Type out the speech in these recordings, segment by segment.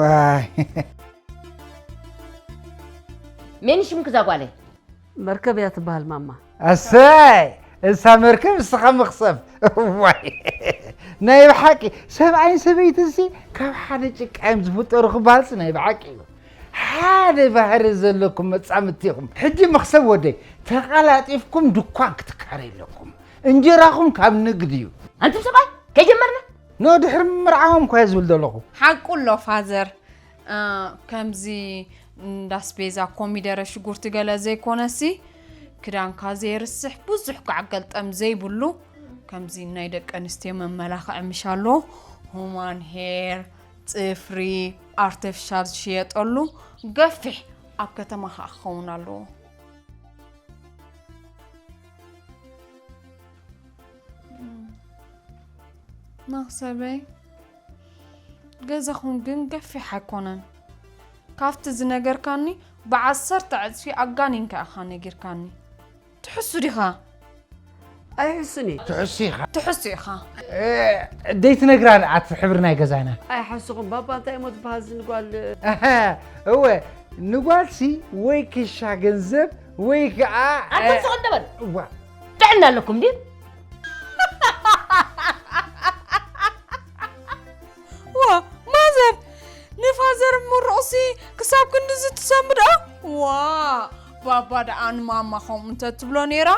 ዋይ። መን ሽምክ እዛ ጓለይ? መርከብ እያ ትበሃል ማማ። ኣሰይ፣ እሳ መርከብ እስኻ መኽሰብ። ዋይ፣ ናይ ብሓቂ ሰብኣይን ሰበይትንሲ ካብ ሓደ ጭቃ እዮም ዝፍጠሩ ክበሃልሲ ናይ ብሓቂ እዩ። ሓደ ባህሪ ዘለኩም መጻምድቲ ኢኹም። ሕጂ መኽሰብ ወደይ ተቐላጢፍኩም ድኳን ክትካረ ኣለኩም። እንጀራኹም ካብ ንግድ እዩ። ኣንቱም ሰብኣይ ከይጀመርና ኖ ድሕሪ ምርዓዎም እኳ ዝብል ዘለኹ። ሓቁ ኣሎ ፋዘር። ከምዚ እንዳስቤዛ ኮሚደረ ሽጉርቲ ገለ ዘይኮነሲ ክዳንካ ዘይርስሕ ብዙሕ ጋዕ ገልጠም ዘይብሉ ከምዚ ናይ ደቂ ኣንስትዮ መመላኽዒ ምሽ ኣሎ ሁማን ሄር ጽፍሪ ኣርተፊሻል ዝሽየጠሉ ገፊሕ ኣብ ከተማ ከዓ ክኸውን ኣለዎ። መኽሰበይ ገዛኹም ግን ገፊሕ ኣይኮነን። ካብቲ ዝነገርካኒ ብዓሰርተ ዕፅፊ ኣጋኒንካ ኢኻ ነጊርካኒ። ትሕሱ ዲኻ? ኣይሕሱን እዩ። ትሕሱ ኢኻ። ትሕሱ ኢኻ። ደይትነግራ ኣቲ ሕብሪ ናይ ገዛና። ኣይሓስኹም ባባ እንታይ እሞ ትበሃል ዝንጓል። እወ ንጓልሲ ወይ ክሻ ገንዘብ ወይ ከዓ ኣንተ ዝቕደበል እዋ ጥዕና ኣለኩም ድዩ? ዋ ማዘር ንፋዘር ምሩቕሲ ክሳብ ክንድዚ ትሰምዶ? ዋ ባባ ደኣ ንማማ ከምኡ እንተትብሎ ነይራ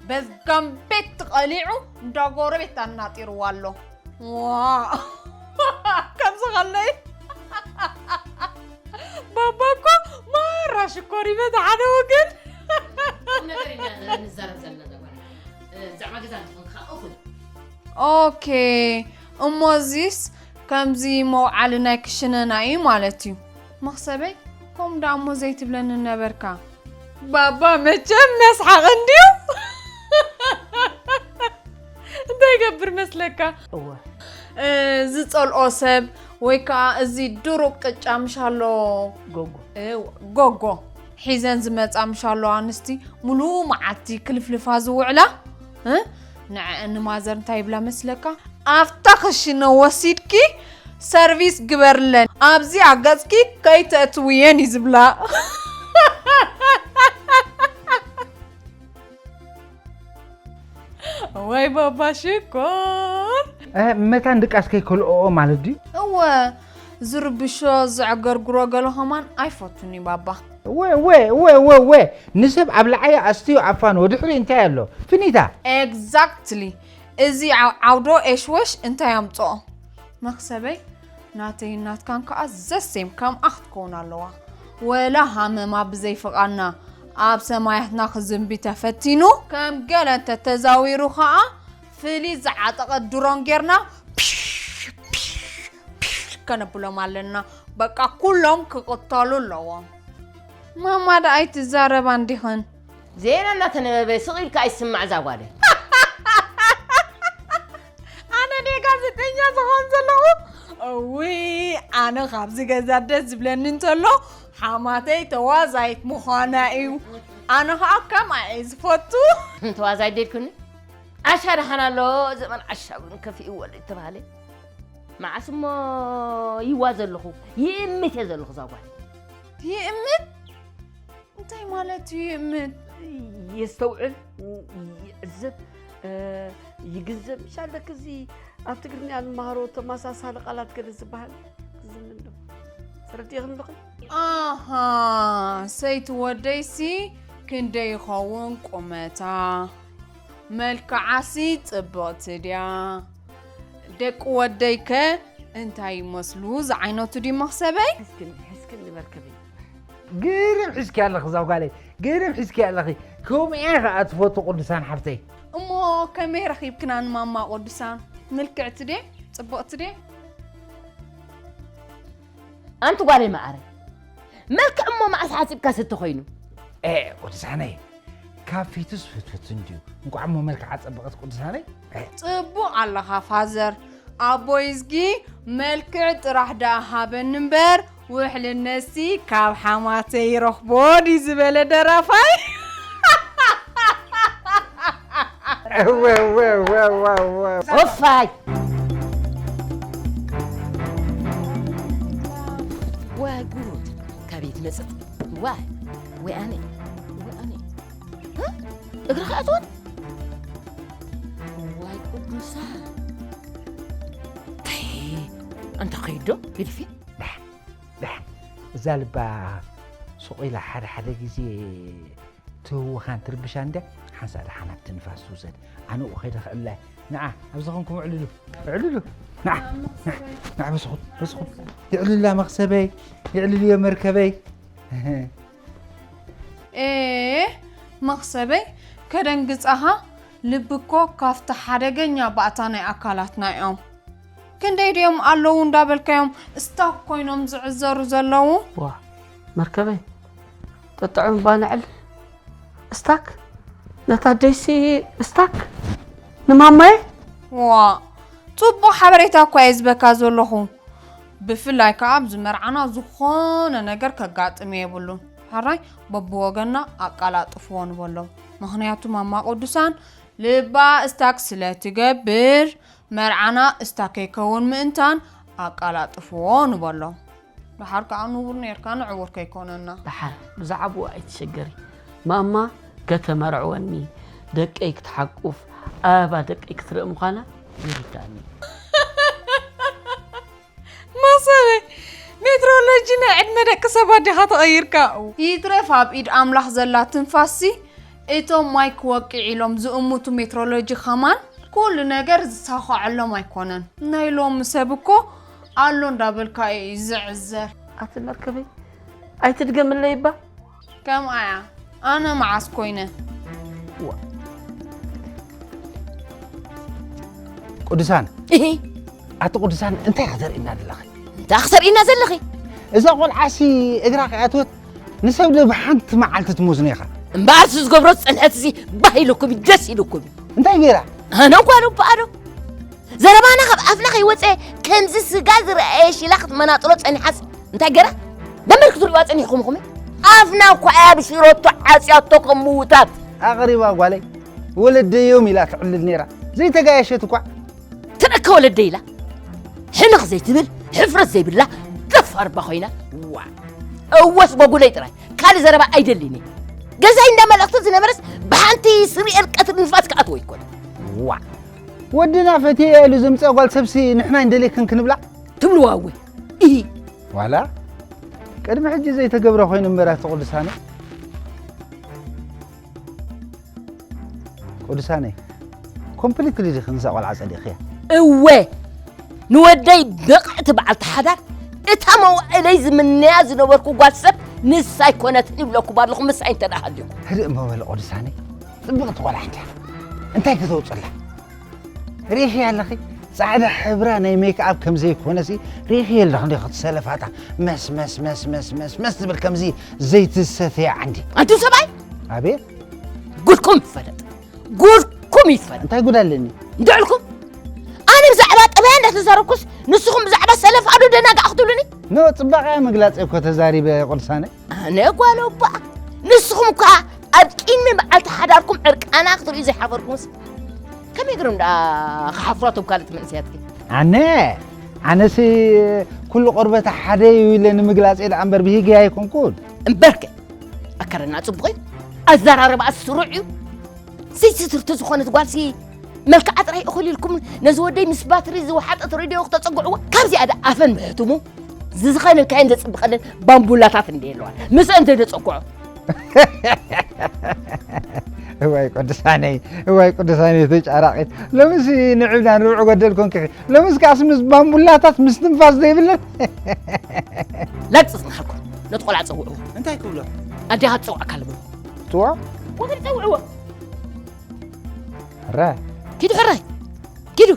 በጋም ቤት ትቐሊዑ እንዳ ጎረቤት ኣናጢርዋ ኣሎ። ዋ ከምዚ ከለይ ባባ እኮ ማራ ሽኮር ይበታ ሓደ ወገን ቁም ነገር ኢና ንዛረብ ዘለና ዘጓል ብዛዕባ ገዛ እንትኾን ከዓ እኹል ኦኬ እሞ እዚስ ከምዚ መውዓሊ ናይ ክሽነና እዩ ማለት እዩ። መኽሰበይ ከምኡ ደኣ እሞ ዘይትብለኒ ነበርካ። ባባ መቸም መስሓቕ እንድዩ። እንታይ ይገብር መስለካ? እወ እ፣ ዝጸልኦ ሰብ ወይ ከዓ እዚ ድሩቕ ቅጫ ምሽ ኣሎ ጎጎ እ፣ ጎጎ ሒዘን ዝመጻ ምሽ ኣለዋ ኣንስቲ ሙሉ መዓልቲ ክልፍልፋ ዝውዕላ እ፣ ንዐ ንማዘር እንታይ ይብላ መስለካ ኣብታ ክሽነ ወሲድኪ ሰርቪስ ግበርለን ኣብዚ ኣገጽኪ ከይተእትውየን እዩ ዝብላ ወይ ባባ ሽኮር መታን ድቃስ ከይከልኦኦ ማለት ድዩ? እወ ዝርብሾ ዘዕገርግሮ ገለ ኸማን ኣይፈቱን እዩ ባባ ወ ወ ወ ወ ወ ንሰብ ኣብ ላዓይ ኣስትዮ ኣፋን ወድሕሪ እንታይ ኣሎ ፍኒታ ኤግዛክትሊ እዚ ዓውዶ ኤሽወሽ እንታይ ኣምፅኦ መክሰበይ ናተይ ናትካን ከዓ ዘሴም ከምኣ ክትከውን ኣለዋ ወላ ሃመማ ብዘይፍቓድና ኣብ ሰማያትና ክዝንቢ ተፈቲኑ ከም ገለ እንተተዛዊሩ ከዓ ፍሊ ዝዓጠቐ ድሮን ጌርና ከነብሎም ኣለና በቃ ኩሎም ክቕተሉ ኣለዎም ማማ ደኣ ኣይትዛረባ እንዲኽን ዜና እናተነበበ ስቕ ኢልካ ኣይስማዕ እዛ ጓለይ ኣነ ድየ ጋዜጠኛ ዝኾን ዘለኹ እውይ ኣነ ካብዚ ገዛ ደስ ዝብለኒ እንተሎ ሓማተይ ተዋዛይት ምዃና እዩ ኣነ ኸዓ ከምኣ እየ ዝፈቱ ተዋዛይ ደልኩኒ ዓሻ ደሓን ኣሎ ዘመን ዓሻ እውን ከፊእዎ ኣሎ ይተባሃለ መዓስ እሞ ይዋ ዘለኹ ይእምት እየ ዘለኹ እዛ ጓል ይእምት እንታይ ማለት እዩ ይእምት የስተውዕል ይዕዝብ ይግንዘብ ሻለክ እዚ ኣብ ትግርኛ ንመሃሮ ተመሳሳሊ ቃላት ገለ ዝበሃል ዝምን ዶ ተረዲእኽን ዶ ኣሃ ሰይቲ ወደይሲ ክንደይ ይኸውን ቁመታ መልክዓሲ ጽብቕቲ ድያ ደቂ ወደይከ እንታይ ይመስሉ ዝዓይነቱ ድዩ መኽሰበይ ሕዝክን ሕዝክን ንበርክብኝ ግርም ሒዝኪ ኣለኺ እዛ ጓለይ ግርም ሒዝኪ ኣለኺ ከምኡ እያ ከዓ ትፈቱ ቅዱሳን ሓፍተይ እሞ ከመይ ረኺብክና ንማማ ቅዱሳን ምልክዕቲ ድየ ጽብቕቲ ድየ ኣንቲ ጓለይ መዓረ መልክዕ እሞ መዓስ ሓፂብካ ስቲ ኮይኑ ቅዱሳነይ ካብ ፊቱስ ፍትፍት እንድዩ እንቋዕ እሞ መልክዓ ፀበቐት ቅዱሳነይ ጽቡቕ ኣለኻ ፋዘር ኣቦይ እዝጊ መልክዕ ጥራሕ ደኣ ሃበኒ እምበር ውሕልነሲ ካብ ሓማተይ ይረኽቦ ድዩ ዝበለ ደራፋይ እወ፣ እወ፣ እወ፣ እወ፣ እወ። ኦፋይ! ዋይ ጉድ! ካበይ ትመጽእ? ዋይ! ወይ ኣነ! ወይ ኣነ! እ? እግርኻ ኣትወን? ዋይ ቅዱሳን! ተይ! ኣንታ ኸይዶ? ገዲፊ? ዳሕ፣ ዳሕ። እዛ ልባ ሱቕ ኢላ ሓደ ሓደ ግዜ ትህወኻን ትርብሻ እንድያ፣ ሓንሳእ ደሓን ኣብቲ ንፋስ ትውሰድ። ኣነኡ ኸይደ ክዕልላ እየ። ንዓ፣ ኣብዚ ኾንኩም እዕልሉ፣ እዕልሉ። ንዓ፣ ንዓ፣ ንዓ፣ በስኹም፣ በስኹም። ይዕልላ መኽሰበይ፣ ይዕልልዮ መርከበይ። ኤ፣ መኽሰበይ፣ ከደንግጻኻ፣ ልቢ እኮ ካብቲ ሓደገኛ ባእታ ናይ ኣካላትና እዮም። ክንደይ ድዮም ኣለዉ እንዳበልካዮም ስታክ ኮይኖም ዝዕዘሩ ዘለዉ? ዋ፣ መርከበይ፣ ጥጥዑም ባንዕል ስታክ፣ ነታ ደይሲ ስታክ፣ ንማማየ? ዋ፣ ጽቡቕ ሓበሬታ እኳ እየ ዝበካ ዘለኹ። ብፍላይ ከኣ ኣብዚ መርዓና ዝኾነ ነገር ከጋጥም የብሉን። ሕራይ በብወገንና ኣቀላጥፍዎ ንበሎ። ምኽንያቱ ማማ ቅዱሳን ልባ ስታክ ስለ ትገብር፣ መርዓና ስታክ ከይከውን ምእንታን ኣቀላጥፍዎ ንበሎ። ደሓር ከኣ ንቡር ኔርካ ንዕውር ከይኮነና። ደሓር ብዛዕባኡ ኣይትሸገሪ። ማማ ከተመርዕወኒ፣ ደቀይ ክትሓቁፍ፣ ኣበባ ደቀይ ክትርኢ ምዃና ይርዳእኒ። መሰለ ሜትሮሎጂ ናይ ዕድመ ደቂ ሰባት ዲኻ ተቐይርካ? ይትረፍ ኣብ ኢድ ኣምላኽ ዘላ ትንፋስሲ፣ እቶም ማይ ክወቅዕ ኢሎም ዝእምቱ ሜትሮሎጂ ኸማን ኩሉ ነገር ዝሳኸዐሎም ኣይኮነን። ናይ ሎሚ ሰብ እኮ ኣሎ እንዳበልካ እዩ ዝዕዘር። ኣቲ መርከበይ ኣይትድገምለይ እባ። ከምኣ እያ። ኣነ መዓስ ኮይነ? ዋ። ቅዱሳን። እሂ። ኣቲ ቅዱሳን እንታይ ኢኻ ተርእይና ዘለኺ? እንታይ ኢኻ ተርእይና ዘለኺ? እዛ ቆልዓሲ እግራ ከይኣትወት ንሰብ ዶ ብሓንቲ መዓልቲ ትመዝኖ ኢኻ? እምበኣር እቲ ዝገብሮ ዝጸንሐት እዚ ባህ ኢሉኩም እዩ፣ ደስ ኢሉኩም እዩ። እንታይ ገይራ? ኣነ ጓል እባ ዶ? ዘረባና ካብ ኣፍና ከይወጸ ከምዚ ስጋ ዝረኣየ ሺላ ክትመናጥሎ ጸኒሓስ እንታይ ገራ? ደንበር ክትርእዩዋ ጸኒሕኩም ኢኹም። ኣፍና እኳ እያ ብሽሮቶ ዓጽያቶ ከም ምውታት። ኣቕሪባ ጓለይ፣ ወለደዮም ኢላ ትዕልል ነይራ። ዘይተጋየሸት እኳ። ትረከ ወለደ ኢላ። ሕንኽ ዘይትብል፣ ሕፍረት ዘይብላ፣ ደፋር እባ ኮይና። ዋ። እወስ በጉለይ ጥራይ። ካልእ ዘረባ ኣይደልን እየ። ገዛይ እንዳ መልእኽቲ ዝነበረስ ብሓንቲ ስሪ ኤል ቀትሪ ንፋስ ክኣትዎ ኣይኮነን። ዋ። ወድና ፈትየ ኢሉ ዘምፅኣ ጓል ሰብሲ ንሕና እንደልየክን ክንብላ? ትብልዋ እወ። ኢሂ። ዋላ ቅድሚ ሕጂ ዘይተገብረ ኮይኑ እምበር ኣቲ ቅዱሳነ። ቅዱሳነ፣ ኮምፕሊትሊ ዲኺ ንዛ ቆልዓ ጸሊእኽያ? እወ፣ ንወደይ ብቕዕቲ በዓልቲ ሓዳር፣ እታ መዋእለይ ዝምነያ ዝነበርኩ ጓል ሰብ ንሳ ኣይኮነትን ይብለኩም ኣለኹ፣ ምሳይ እንተ ደኣ ሃልዩኩም። ህድእ እሞ በሊ ቅዱሳነ፣ ጽብቕቲ ቆልዓ እንድያ። እንታይ ከተውጽላ? ሪኢኽያ ኣለኺ? ጻዕዳ ሕብራ ናይ ሜክኣፕ ከም ዘይኮነሲ ሪኢኽዮ ኣለኺ እንዶ ክትሰለፋታ መስ፣ መስ፣ መስ፣ መስ፣ መስ፣ መስ ትብል ከምዚ ዘይትሰትያ ዓንዲ። ኣንቱም ሰብኣይ! ኣቤት! ጉድኩም ይፈለጥ! ጉድኩም ይፈለጥ! እንታይ ጉድ ኣለኒ? እንድዕልኩም! ኣነ ብዛዕባ ጠባያ እንዳተዛረብኩስ ንስኹም ብዛዕባ ሰለፋ ዶ ደናጋዕ ክትብሉኒ? ኖ፣ ጽባቐያ ምግላጽ እኮ ተዛሪበ ቅዱሳነ። ኣነ ጓል እባ፣ ንስኹም እኳ ኣብ ቅድሚ በዓልቲ ሓዳርኩም ዕርቃና ክትርእዩ ዘይሓፈርኩምስ፣ ከመይ ገይሮም ደኣ ክሓፍሩ እቶም ካልኦት መንእሰያት ግን? ኣነ፣ ኣነሲ ኩሉ ቆርበታ ሓደ እዩ ኢለ ንምግላጽ እየ ደኣ እምበር ብሂገይ ኣይኮንኩን። እምበርከ፣ ኣከረና ጽቡቕ እዩ፣ ኣዘራርባኣ ስሩዕ እዩ። ዘይትትርቲ ዝኾነት ጓልሲ መልክዓ ጥራይ እኹል ኢልኩም ነዚ ወደይ ምስ ባትሪ ዝወሓጠት ሬድዮ ክተጸግዕዎ፣ ካብዚኣ ደኣ ኣፈን ብሕትሙ ዝዝኸነልካየን ዘጽብቐለን ባምቡላታት እንደ የለዋን ምስአን ዘይደጸግዖ። እዋይ ቅዱሳነይ፣ እዋይ ቅዱሳነይ ተጫራቒት። ሎምስ ንዕብና ንብዕ ጎደል ኮንኪ። ሎምስ ከኣስ ምስ ባምቡላታት ምስ ትንፋስ ዘይብለን። ላግጽ ጽንሓልኩም። ነቲ ቆልዓ ጸውዕዎ። እንታይ ክብሎ? ኣዴኻ ትጸውዓካ ኣለዎ። ትዋ? ወገን ጸውዕዎ። ሕራይ። ኪዱ ሕራይ። ኪዱ።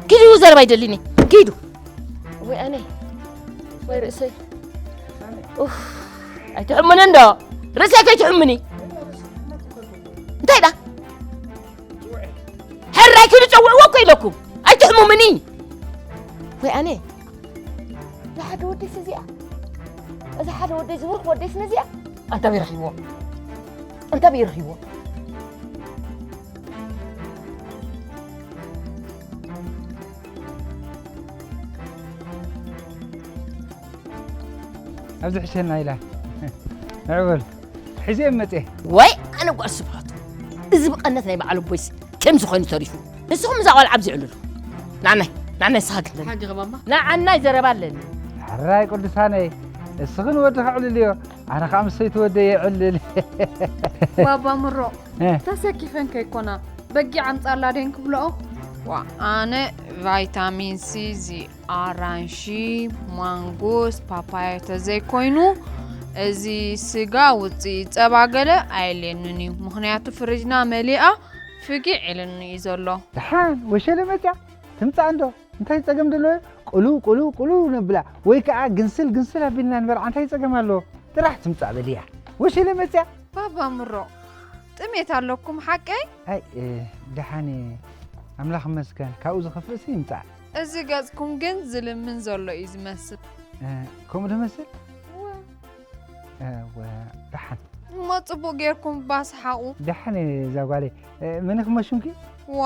ኪዱ ዘረባ ይደሊኒ። ኪዱ። ወይ ኣነ። ወይ ርእሰይ። ኡፍ። ኣይትሕሙኒ እንዶ። ርእሰይ ከይትሕሙኒ። እንታይ ዳ? ሕራይ ኪዱ ጸውዕዎ እኮ ኢለኩም። ኣይትሕሙምኒ። ወይ ኣነ። እዛ ሓደ ወደይ እዚኣ። እዛ ሓደ ወደይ ዝብርኽ ወደይ ስነ እዚኣ። ኣንታ በይ ረኺብዎ? ኣንታ በይ ረኺብዎ? ኣብዚ ሕሸና ኢላ። ምዕቡል። ሕዜ መጽኤ። ወይ ኣነ ጓል ስብሓቱ፣ እዚ ብቐነት ናይ በዓል ኣቦይስ ከምዚ ኮይኑ ተሪፉ። ንስኹም እዛ ቆልዓ ኣብዚ ዕልሉ። ንዓናይ ንዓናይ ንስኻ ግለኒ። ሓጊኸ ማማ። ንዓናይ ዘረባ ኣለኒ። ሕራይ ቅዱሳነይ፣ እስኽን ወድኻ ዕልልዮ፣ ኣነ ኸዓ ምስ ሰይቲ ወደይ የዕልል። ባባ ምሮ እ። ተሰኪፈን ከይኮና በጊዕ ኣምጻላ ደን ክብልኦ። ዋ ኣነ ቫይታሚን ሲ እዚ ኣራንሺ፣ ማንጎስ፣ ፓፓያ ተዘይኮይኑ እዚ ስጋ ውፅኢት ፀባ ገለ ኣየልየንን እዩ። ምኽንያቱ ፍሪጅና መሊኣ ፍጊዕ ኢልኒ እዩ ዘሎ። ደሓን ወሸለ መፅያ ትምፃእ እንዶ እንታይ ፀገም ደሎ? ቁሉ ቁሉ ቁሉ ነብላ ወይ ከዓ ግንስል ግንስል ኣቢልና ንበልዓ እንታይ ፀገም ኣለዎ? ጥራሕ ትምፃእ በልያ ወሸለ መፅያ። ባባ ምሮ ጥሜት ኣለኩም ሓቀይ? ኣይ እ፣ ደሓን እየ ኣምላኽ ይመስገን ካብኡ ዝኸፍእሲ ይምፃእ። እዚ ገፅኩም ግን ዝልምን ዘሎ እዩ ዝመስል። እ፣ ከምኡ ዶ መስል? እወ ደሓን። እሞ ፅቡቅ ጌርኩም ባስሓቁ። ደሓን እየ እዛ ጓለይ። እ፣ መን ኢኹም ሽምኪ? ዋ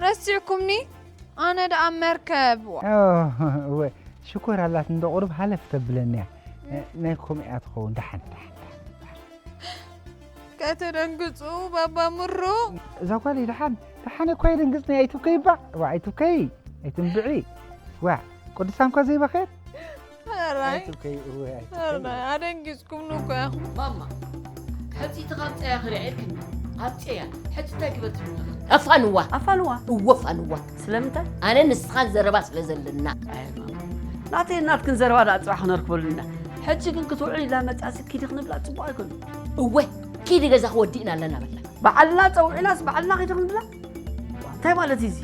ረሲዕኩምኒ? ኣነ ደኣ መርከብ። ዋ ኦ፣ እወ ሽኮር ኣላት እንዶ ቁሩብ ሃለፍ ተብለኒ እያ። እ፣ ናይ ከምኡ እያ ትኸውን። ደሓን ደሓን ደሓን። ከተደንግፁ ባባ ምሩ። እዛ ጓለይ ደሓን ደሓን እኮ የደንግፅኒ ኣይትብከይ እባ። ዋ ኣይትብከይ ኣይትንብዒ። ዋ ቅዱሳን እኳ ዘይበኸየት ራይ ኣይትብከይ እወ ኣይትብከይ። ኣደንጊፅኩም ንኮ ያኹም። ማማ ሕፂ እቲ ኻምፀያ ክሪዓ ኢልክኒ። ኣምፀያ ሕፂ እንታይ ግበር ትብልኻ? ኣፋንዋ ኣፋንዋ እወ ፋንዋ። ስለምንታይ? ኣነ ንስኻን ዘረባ ስለ ዘለና። ናተይ ናትክን ዘረባ ደኣ ፅባሕ ክነርክበሉ ኢና። ሕጂ ግን ክትውዕል ኢላ መፅኣሲ ኪዲ ክንብላ ፅቡቅ ኣይኮነ። እወ ኪዲ ገዛ ክወዲእና ኣለና በላ። ባዕልና ፀዊዕናስ ባዕልና ኪዲ ክንብላ እንታይ ማለት እዩ እዚ?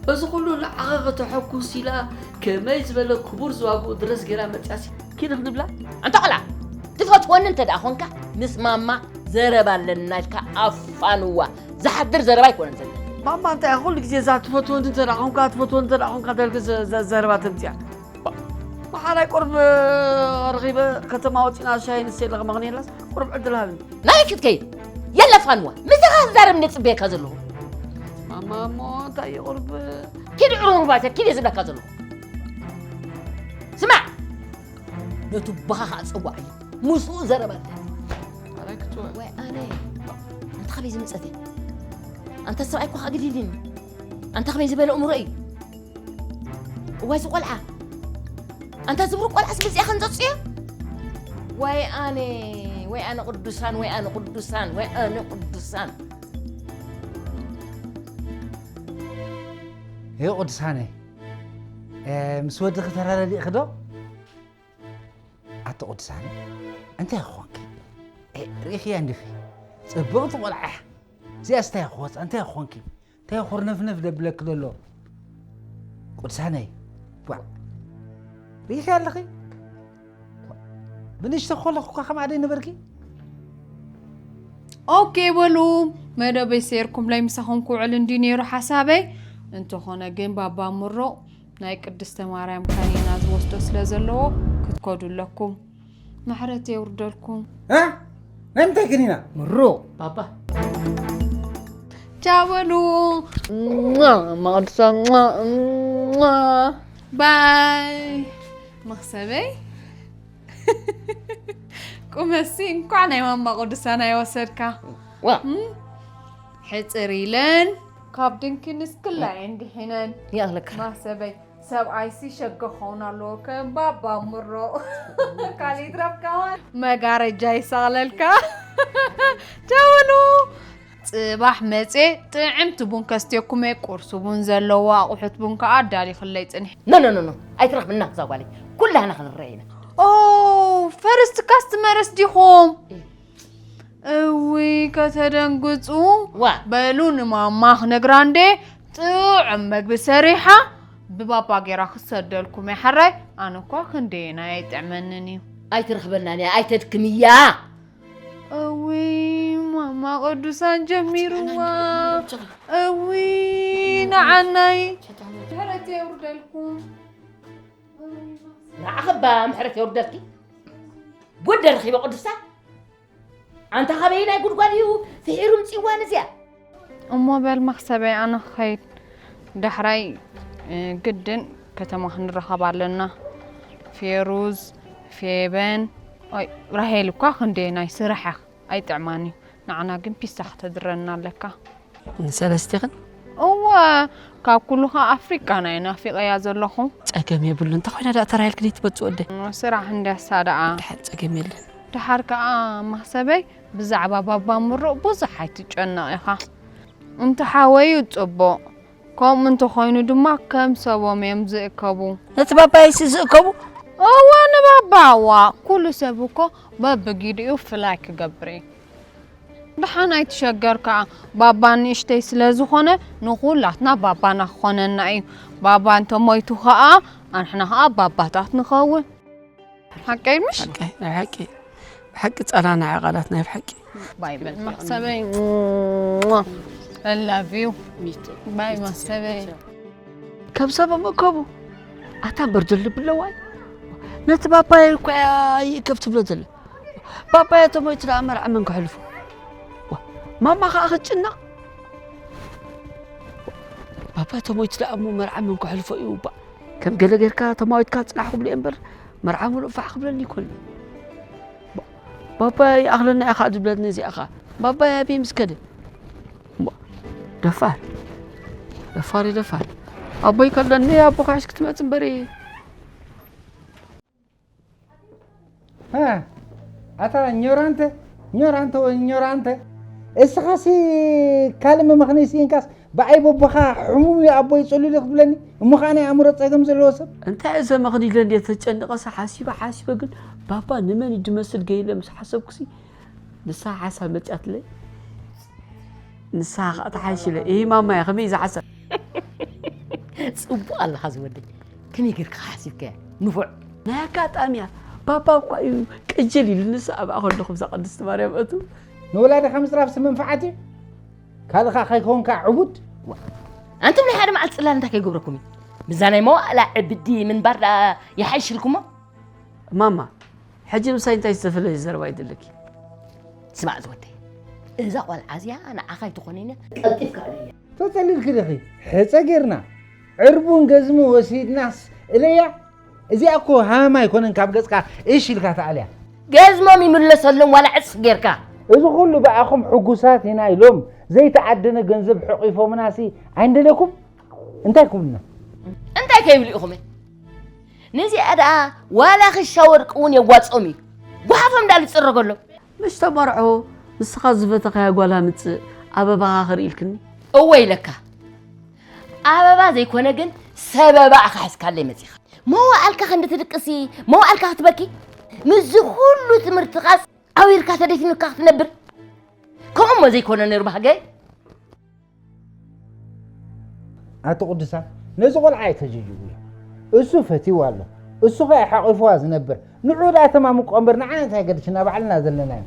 በዚ ኩሉ ንዓኻ ከተሐጉስ ኢላ ከመይ ዝበለ ክቡር ዝዋግኡ ድረስ ገይራ መፅኣሲ ኪዲ ክንብላ? ኣንታ ቆልዓ ትፈትወኒ እንተ ደኣ ኾንካ ምስ ማማ ዘረባ ኣለና ኢልካ ኣፋንዋ። ዝሓድር ዘረባ ኣይኮነን ዘለና። ማማ እንታይ ኩሉ ግዜ እዛ ትፈትወኒ እንተ ደኣ ኾንካ ትፈትወኒ እንተ ደኣ ኾንካ ተልክ ዘረባ ተምፅያ። መሓላይ ቁርብ ረኺበ ከተማ ወፂና ሻሂ ንስተ ኢለ ከመኽንየላስ ቁርብ ዕድል ሃብኒ። ናይ ክትከይድ የለ ፋንዋ ምስኻ ክዛረብ እንደ ፅበየካ ዘለኹ። ማማ እሞ እንታይ እዩ ቁርብ ኪድ ዕሩርባተ ኪድ ዝብለካ ዘለኹ። ስማዕ ነቱ ባኻ ከዓ ፀዋዕ እዩ ምስኡ ዘረባ ኣለ። ኣረክትወ ወይ ኣነ ኣንታ ከመይ ዝምፀት እያ? ኣንታ ሰብኣይ እኮ ከዓ ግዲድኒ። ኣንታ ከመይ ዝበለ እምሮ እዩ? እዋይ እዚ ቆልዓ ኣንታ ዝብሩ ቆልዓ ስምፅያ ከንፀፁ እያ። ወይ ኣነ ወይ ኣነ ቅዱሳን ወይ ኣነ ቅዱሳን ወይ ኣነ ቅዱሳን። ይህ ቅዱሳነይ ምስ ወድኺ ተራረዲእኺ ዶ? ኣቲ ቅዱሳነይ እንታይ ክኾንኪ? እ፣ ርኢኽያ እንዲኺ? ጽብቕቲ ቆልዓ እያ። እዚኣስ እንታይ ክኾንኪ? እንታይ ክኾንኪ? እንታይ ኩርነፍነፍ ደብለኪ ዘሎ? ቅዱሳነይ፣ ዋ፣ ርኢኽያ ኣለኺ? ብንእሽቶ ከለኹ እኳ ከምኣ ደይ ነበርኪ? ኦኬ በሉ መደበይ ሰይርኩም ላይ ምሳኹም ክውዕል እንዲ ነይሩ ሓሳበይ። እንተኾነ ግን ባባ ምሩቕ ናይ ቅድስተ ማርያም ካኒና ዝወስዶ ስለ ዘለዎ ክትከዱ ኣለኩም። ምሕረት የውርደልኩም። እ? ናይ ምንታይ ከኒና? ምሩቕ ባባ ቻው በሉ። መቅድሳ ባይ መክሰበይ። ቁመሲ እንኳዕ ናይ ማማ ቅዱሳን ኣይወሰድካ። ዋ ሕፅር ኢለን ካብ ድንኪ ንስክላ እየን ድሒነን። ይኣኽለካ ማሰበይ ሰብኣይሲ ሸገ ክኸውን ኣለዎ ከም ባባ ምሮ ካሊእ ይትረፍካዋን መጋረጃ ይሰቕለልካ። ቻው በሉ። ፅባሕ መፅየ ጥዕምቲ ቡን ከስትየኩም እየ። ቁርሲ ቡን ዘለዎ ኣቑሑት ቡን ከዓ ኣዳሊኽለይ ፅንሒ። ኖ ኖ ኖ ኖ ኣይትረኽብና እዛ ጓለይ ኩላህና ክንረአ ኢና። ኦ ፈርስት ካስትመርስ ዲኹም? እውይ ከተደንግፁ። ዋ በሉ ንማማ ክነግራ እንዴ ጥዑም መግቢ ሰሪሓ ብባባ ጌራ ክሰደልኩም እየ። ሓራይ ኣነ እኳ ክንደየና ኣይጥዕመንን እዩ። ኣይትረኽበናን እያ ኣይተድክምያ። እውይ ማማ ቅዱሳን ጀሚርዋ። እውይ ንዓናይ ምሕረት የውርደልኩም። ንዓኸባ ምሕረት የውርደልኪ። ጉድ ረኺበ ቅዱሳ ኣንታ ካበይ ናይ ጉድጓድ እዩ ፍሒሩ ምፅዋን እዚኣ። እሞ በል መክሰበይ ኣነ ክኸይድ ዳሕራይ እ፣ ግድን ከተማ ክንረኸብ ኣለና። ፌሩዝ ፌበን፣ ኦይ፣ ራሄል እኳ ክንደየናይ ስራሓ ኣይጥዕማን እዩ። ንዓና ግን ፒሳ ከተድረና ኣለካ። ንሰለስቲኽን እወ፣ ካብ ኩሉ ኸዓ ኣፍሪቃ ናይ ናፊቐያ ዘለኹ። ጸገም የብሉ። እንተ ኮይና ደኣ ተራሂልክ ደይ ትመጽእ ወደይ? ስራሕ እንድያሳ ደኣ። ድሓር ጸገም የለን። ድሓር ከኣ ማህሰበይ ብዛዕባ ባባ ምሩቕ ብዙሕ ኣይትጨነቕ ኢኻ። እንተ ሓወዩ ጽቡቕ። ከምኡ እንተኾይኑ ድማ ከም ሰቦም እዮም ዝእከቡ። ነቲ ባባይሲ ዝእከቡ? እወ ንባባ እዋ ኩሉ ሰብ እኮ በብጊዲኡ ፍላይ ክገብር እዩ። ደሓን ኣይትሸገር ከኣ ባባ ንእሽተይ ስለ ዝኾነ ንኹላትና ባባና ክኾነና እዩ። ባባ እንተሞይቱ ከኣ ኣንሕና ከኣ ባባታት ንኸውን። ሓቀይ ምሽ? ሓቂ ናይ ሓቂ ብሓቂ ጸናናዒ ቃላት ናይ ብሓቂ። ባይ በል ማሕሰበይ። I love you። ባይ ማሕሰበይ። ከም ሰብ መከቡ ኣታ በርዶ ልብለዋይ ነቲ ባባየ እኮ ይእከብ ትብሎ ዘሎ ባባየ ተሞይቱ ደኣ መርዓ መን ክሕልፎ ማማ ከዓ ክትጭነቕ ባባ ተሞይቱ ደኣ እሞ መርዓ መን ክሕልፎ እዩ እባ ከም ገለ ጌርካ ተማዊትካ ጽናሕ ክብሎ እየ እምበር መርዓ ምሉእ ፋሕ ክብለኒ ይኮን ባባያ ይኣኽለና ኢኻ ዝብለኒ እዚኣ ኸ ባባያ ኣበይ ምስ ከደ ደፋር ደፋር ደፋር ኣቦይ ከለኒ ኣቦ ካሽ ክትመጽ እምበሪ ኣታ ኞራንተ ኞራንተ ወይ ኞራንተ እስኻሲ ካልእ መመኽነይ ስኢንካስ ብኣይ በቦኻ ሕሙም እዩ ኣቦይ ጸሉለ ክትብለኒ እሞ ኸዓ ናይ ኣእምሮ ጸገም ዘለዎ ሰብ እንታይ እዘ መኽኒለ እንዴ ተጨንቐ ሳ ሓሲበ ሓሲበ ግን ባባ ንመን እዩ ድመስል ገይለ ምስ ሓሰብኩሲ ንሳ ሓሳብ መፅያትለይ ንሳ ከዓ ተሓይሽለ ይህ ማማያ ከመይ ዝሓሰብ ፅቡቅ ኣለካ ዝወደይ ከመይ ጌርካ ሓሲብከ ንፉዕ ናይ ኣጋጣሚ እያ ባባ እኳ እዩ ቅጅል ኢሉ ንሳ ኣብኣ ከለኹ ብዛ ቅድስቲ ማርያም እቱ ንወላዲኻ ምፅራፍሲ መንፍዓት እዩ ካልእኻ ከይኮንካ ዕቡድ ኣንቱም ናይ ሓደ መዓልቲ ፅላል እንታይ ከይገብረኩም እዩ ምዛ ናይ መዋእላ ዕብዲ ምንባር ደኣ ይሓይሽልኩሞ ማማ ሕጂ ምሳይ እንታይ ዝተፈለየ ዘረባ ይደለኪ? ስማዕ ዝወደይ፣ እዛ ቆልዓ እዚኣ ንዓኻ ኣይትኾነይን እያ፣ ቀልጢፍካ እለያ። ተጸሊልኪ ዲኺ? ሕጸ ጌርና ዕርቡን ገዝሚ ወሲድናስ እለያ። እዚኣ እኮ ሃም ኣይኮነን ካብ ገጽካ እሽ ኢልካ ተኣልያ። ገዝሞም ይምለሰሎም ዋላ ዕጽፍ ጌርካ። እዚ ኩሉ ብኣኹም ሕጉሳት ኢና ኢሎም ዘይተዓደነ ገንዘብ ሕቒፎምናሲ ኣይንደልየኩም? እንታይ ክብሉና? እንታይ ከይብሉ ኢኹም? ነዚኣ ደኣ ዋላ ክሻ ወርቂ እውን የዋፅኦም እዩ። ጓሓፎም ደኣ ዝፅረገሎም። ምሽ ተመርዖ ንስኻ ዝፈተኻያ ጓል ኣምፅእ ኣበባኻ ክርኢ ኢልክኒ። እወ ኢለካ። ኣበባ ዘይኮነ ግን ሰበባ ኢኻ ሒዝካለይ መፂኻ። መዋእልካ ክንዲ ትድቅሲ መዋእልካ ክትበኪ ምስዚ ኩሉ ትምህርትኻስ ኣዊርካ ተደፊኑካ ክትነብር። ከምኡ እሞ ዘይኮነ ነይሩ ባህገይ። ኣቲ ቅዱሳን ነዚ ቆልዓ ኣይተጀጅውዮ። እሱ ፈትይዋ ኣሎ። እሱ ኸኣ ሓቒፍዋ ዝነብር። ንዑ ደኣ ተማምቆ እምበር ንዓና እንታይ ገድሽና ባዕልና ዘለናዮ።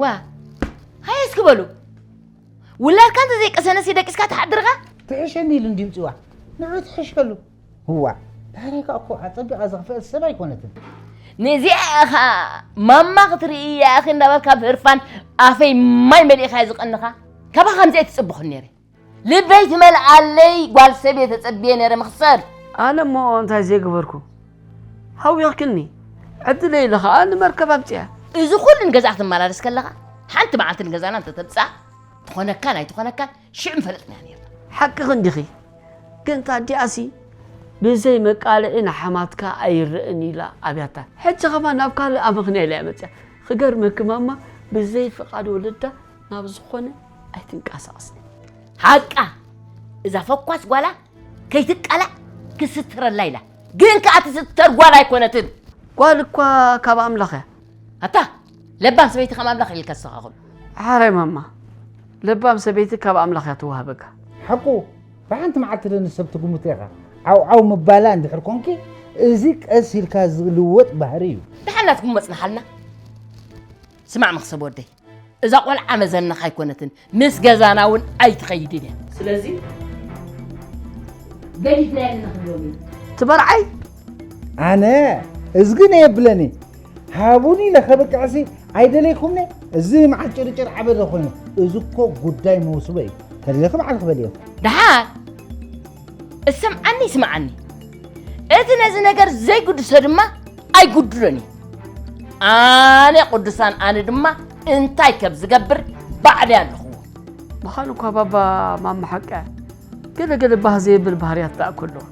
ዋ ሃየ እስኪ በሉ። ውላድካ እንተዘይቀሰነሲ ደቂስካ ትሓድርኻ? ትሕሸኒ ኢሉ እንድዩ ምፅዋ። ንዑ ትሕሸሉ። እዋ፣ ዳሬካ እኮ ኣጸቢቓ ዘኽፍአት ሰብ ኣይኮነትን። ነዚኣ ኢኻ ማማ ክትርኢ እያ ኢኺ እንዳበልካ ብህርፋን ኣፈይ ማይ መሊእኻ እየ ዝቐንኻ። ካባኻ ከምዚ ኣይትጽብኹን ነይረ። ልበይ ትመልኣለይ ጓል ሰብ እየ ተጸብየ ነይረ መኽሰብ። ኣነ እሞ እንታይ ዘይገበርኩ? ሃዊኽክኒ። ዕድለይ ኢለ ኸኣ ንመርከብ ኣምጺኣ። እዚ ኹሉ ንገዛ ክትመላለስ ከለኻ ሓንቲ መዓልቲ ንገዛና እንተተምጽኣ ትኾነካን ኣይትኾነካን ሽዑ ምፈለጥናያ ነይርና። ሓቅኺ እንዲኺ። ግን እታ ኣዲኣሲ ብዘይ መቃልዒ ንሓማትካ ኣይረእን ኢላ ኣብያታ። ሕጂ ከማን ናብ ካልእ ኣመኽንያ ኢላ እያ መጺኣ። ክገርመኪ ማማ ብዘይ ፍቓድ ወለዳ ናብ ዝኾነ ኣይትንቀሳቐስን። ሓቃ እዛ ፈኳስ ጓላ ከይትቃላዕ ክስተረላ ኢላ። ግን ከኣ ትስተር ጓል ኣይኮነትን። ጓል እኳ ካብ ኣምላኽ እያ። ኣታ ለባም ሰበይቲ ከም ኣምላኽ ኢልካ ኣስተኻኽሉ። ሓራይ ማማ ለባም ሰበይቲ ካብ ኣምላኽ እያ ትወሃበካ። ሓቁ ብሓንቲ መዓልቲ ዶ ንሰብ ትግምቶ ኢኻ? ዓው ዓው ምባላ እንድሕር ኮንኪ እዚ ቀስ ኢልካ ዝልወጥ ባህሪ እዩ። ደሓን ናትኩም መጽንሓልና። ስማዕ መኽሰብ ወደይ እዛ ቆልዓ መዘንኻ ኣይኮነትን ምስ ገዛና እውን ኣይትኸይድን እያ። ስለዚ ገዲፍናያ ንኽብሎም እዩ። ትበርዓይ ኣነ እዝጊ ነየብለኒ ሃቡኒ ኢለ ከብቅዕሲ ኣይደለይኩምኒ። እዚ መዓት ጭርጭር ዓበደ ኮይኑ እዚ እኮ ጉዳይ መውስቦ እዩ። ተደለኺ ባዕልኺ በልዮ። ደሓር እሰምዓኒ ይስምዓኒ። እቲ ነዚ ነገር ዘይግድሶ ድማ ኣይጉድሎን እዩ። ኣነ ቅዱሳን ኣነ ድማ እንታይ ከም ዝገብር ባዕለይ ኣለኹዎ። ብኻልእ እኳ ባባ ማማ ሓቂ፣ ገለ ገለ ባህ ዘየብል ባህርያት ደኣ እኮ ኣለዋ።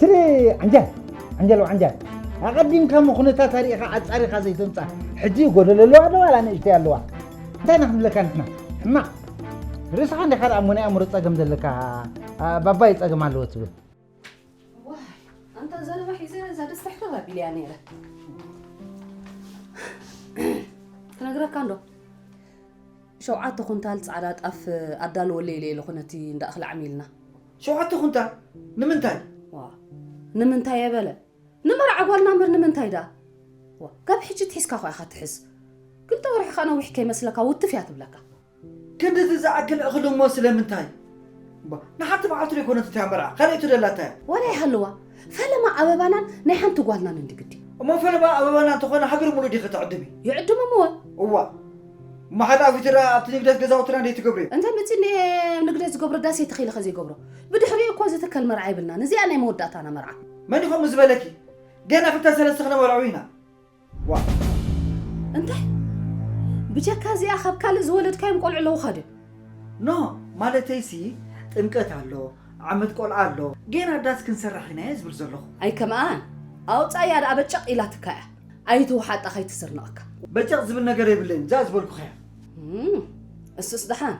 ትሪ ዓንጃል ዓንጃል ዓንጃል ኣቐዲምካ እሞ ኩነታት ኣሪእኻ ኣጻሪኻ ዘይተምጻ ሕጂ ጎደሎ ኣለዋ ዶ ዋላ ንእሽተይ ኣለዋ እንታይ ኢና ክንብለካ ንሕና ሕማቕ ርእስኻ እንዲኻ ደኣ እሞ ናይ ኣእምሮ ጸገም ዘለካ ባባይ ጸገም ኣለዎ ትብል ዋይ ኣንታ ዘረባ ሒዘ እዛ ደስታ ሕርር ኣቢለያ ነይረ ክነግረካ እንዶ ሸውዓተ ኩንታል ጻዕዳ ጣፍ ኣዳልወለይ ኢለ ኢለኹ ነቲ እንዳ እኽሊ ዓሚልና። ሸውዓተ ኩንታል? ንምንታይ? ዋ፣ ንምንታይ እየ በለ? ንመርዓ ጓልና እምበር ንምንታይ ደኣ? ዋ፣ ካብ ሕጂ ትሒዝካ እኮ ኢኻ ትሕዝ። ክልተ ወርሒ ከኣ ነዊሕ ከይመስለካ ውትፍ እያ ትብለካ። ክንድቲ ዝኣክል እኽሊ እሞ ስለምንታይ? እባ፣ ንሓንቲ መዓልቲ ዶ ኣይኮነትን እታ መርዓ? ካልኣይቱ ደላ እንታይ እያ? ዋላ ይሃልዋ፣ ፈለማ ኣበባናን ናይ ሓንቲ ጓልናን እንዲ ግዲ። እሞ ፈለማ ኣበባና እንተኾነ ሃገር ሙሉእ ዲኺ ትዕድሚ? ይዕድሙ እሞ። እዋእ፣ እሞ ሓደ ኣፉ ይትረኣ ኣብቲ ንግደት ገዛውትና እንድዩ ትገብርዮ? እንታይ መጺኒ እየ ኣብ ንግደት ዝገብሮ ዳስ እየ ተኺለ ከ ዘይገብሮ? ብድሕሪኡ እኮ እዚ ትከል መርዓ የብልናን። እዚኣ ናይ መወዳእታና መርዓ። መን እዩ ከምኡ ዝበለኪ? ገና ክልተ ሰለስተ ክነመርዕው ኢና። ዋእ! እንታይ? ብጀካ እዚኣ ካብ ካልእ ዝወለድካዮም ቆልዑ ኣለዉኻ ድዮም? ኖ፣ ማለተይሲ ጥምቀት ኣሎ፣ ዓመት ቆልዓ ኣሎ፣ ጌና ዳስ ክንሰርሕ ኢና እየ ዝብል ዘለኹ። ኣይከምኣን፣ ኣውጻእያ ደኣ በጨቕ ኢላትካ እያ። ኣይትውሓጣ ከይትስርንቐካ። በጨቕ ዝብል ነገር የብለይን፣ እዛ ዝበልኩኺ እያ። እም፣ እሱስ ደሓን።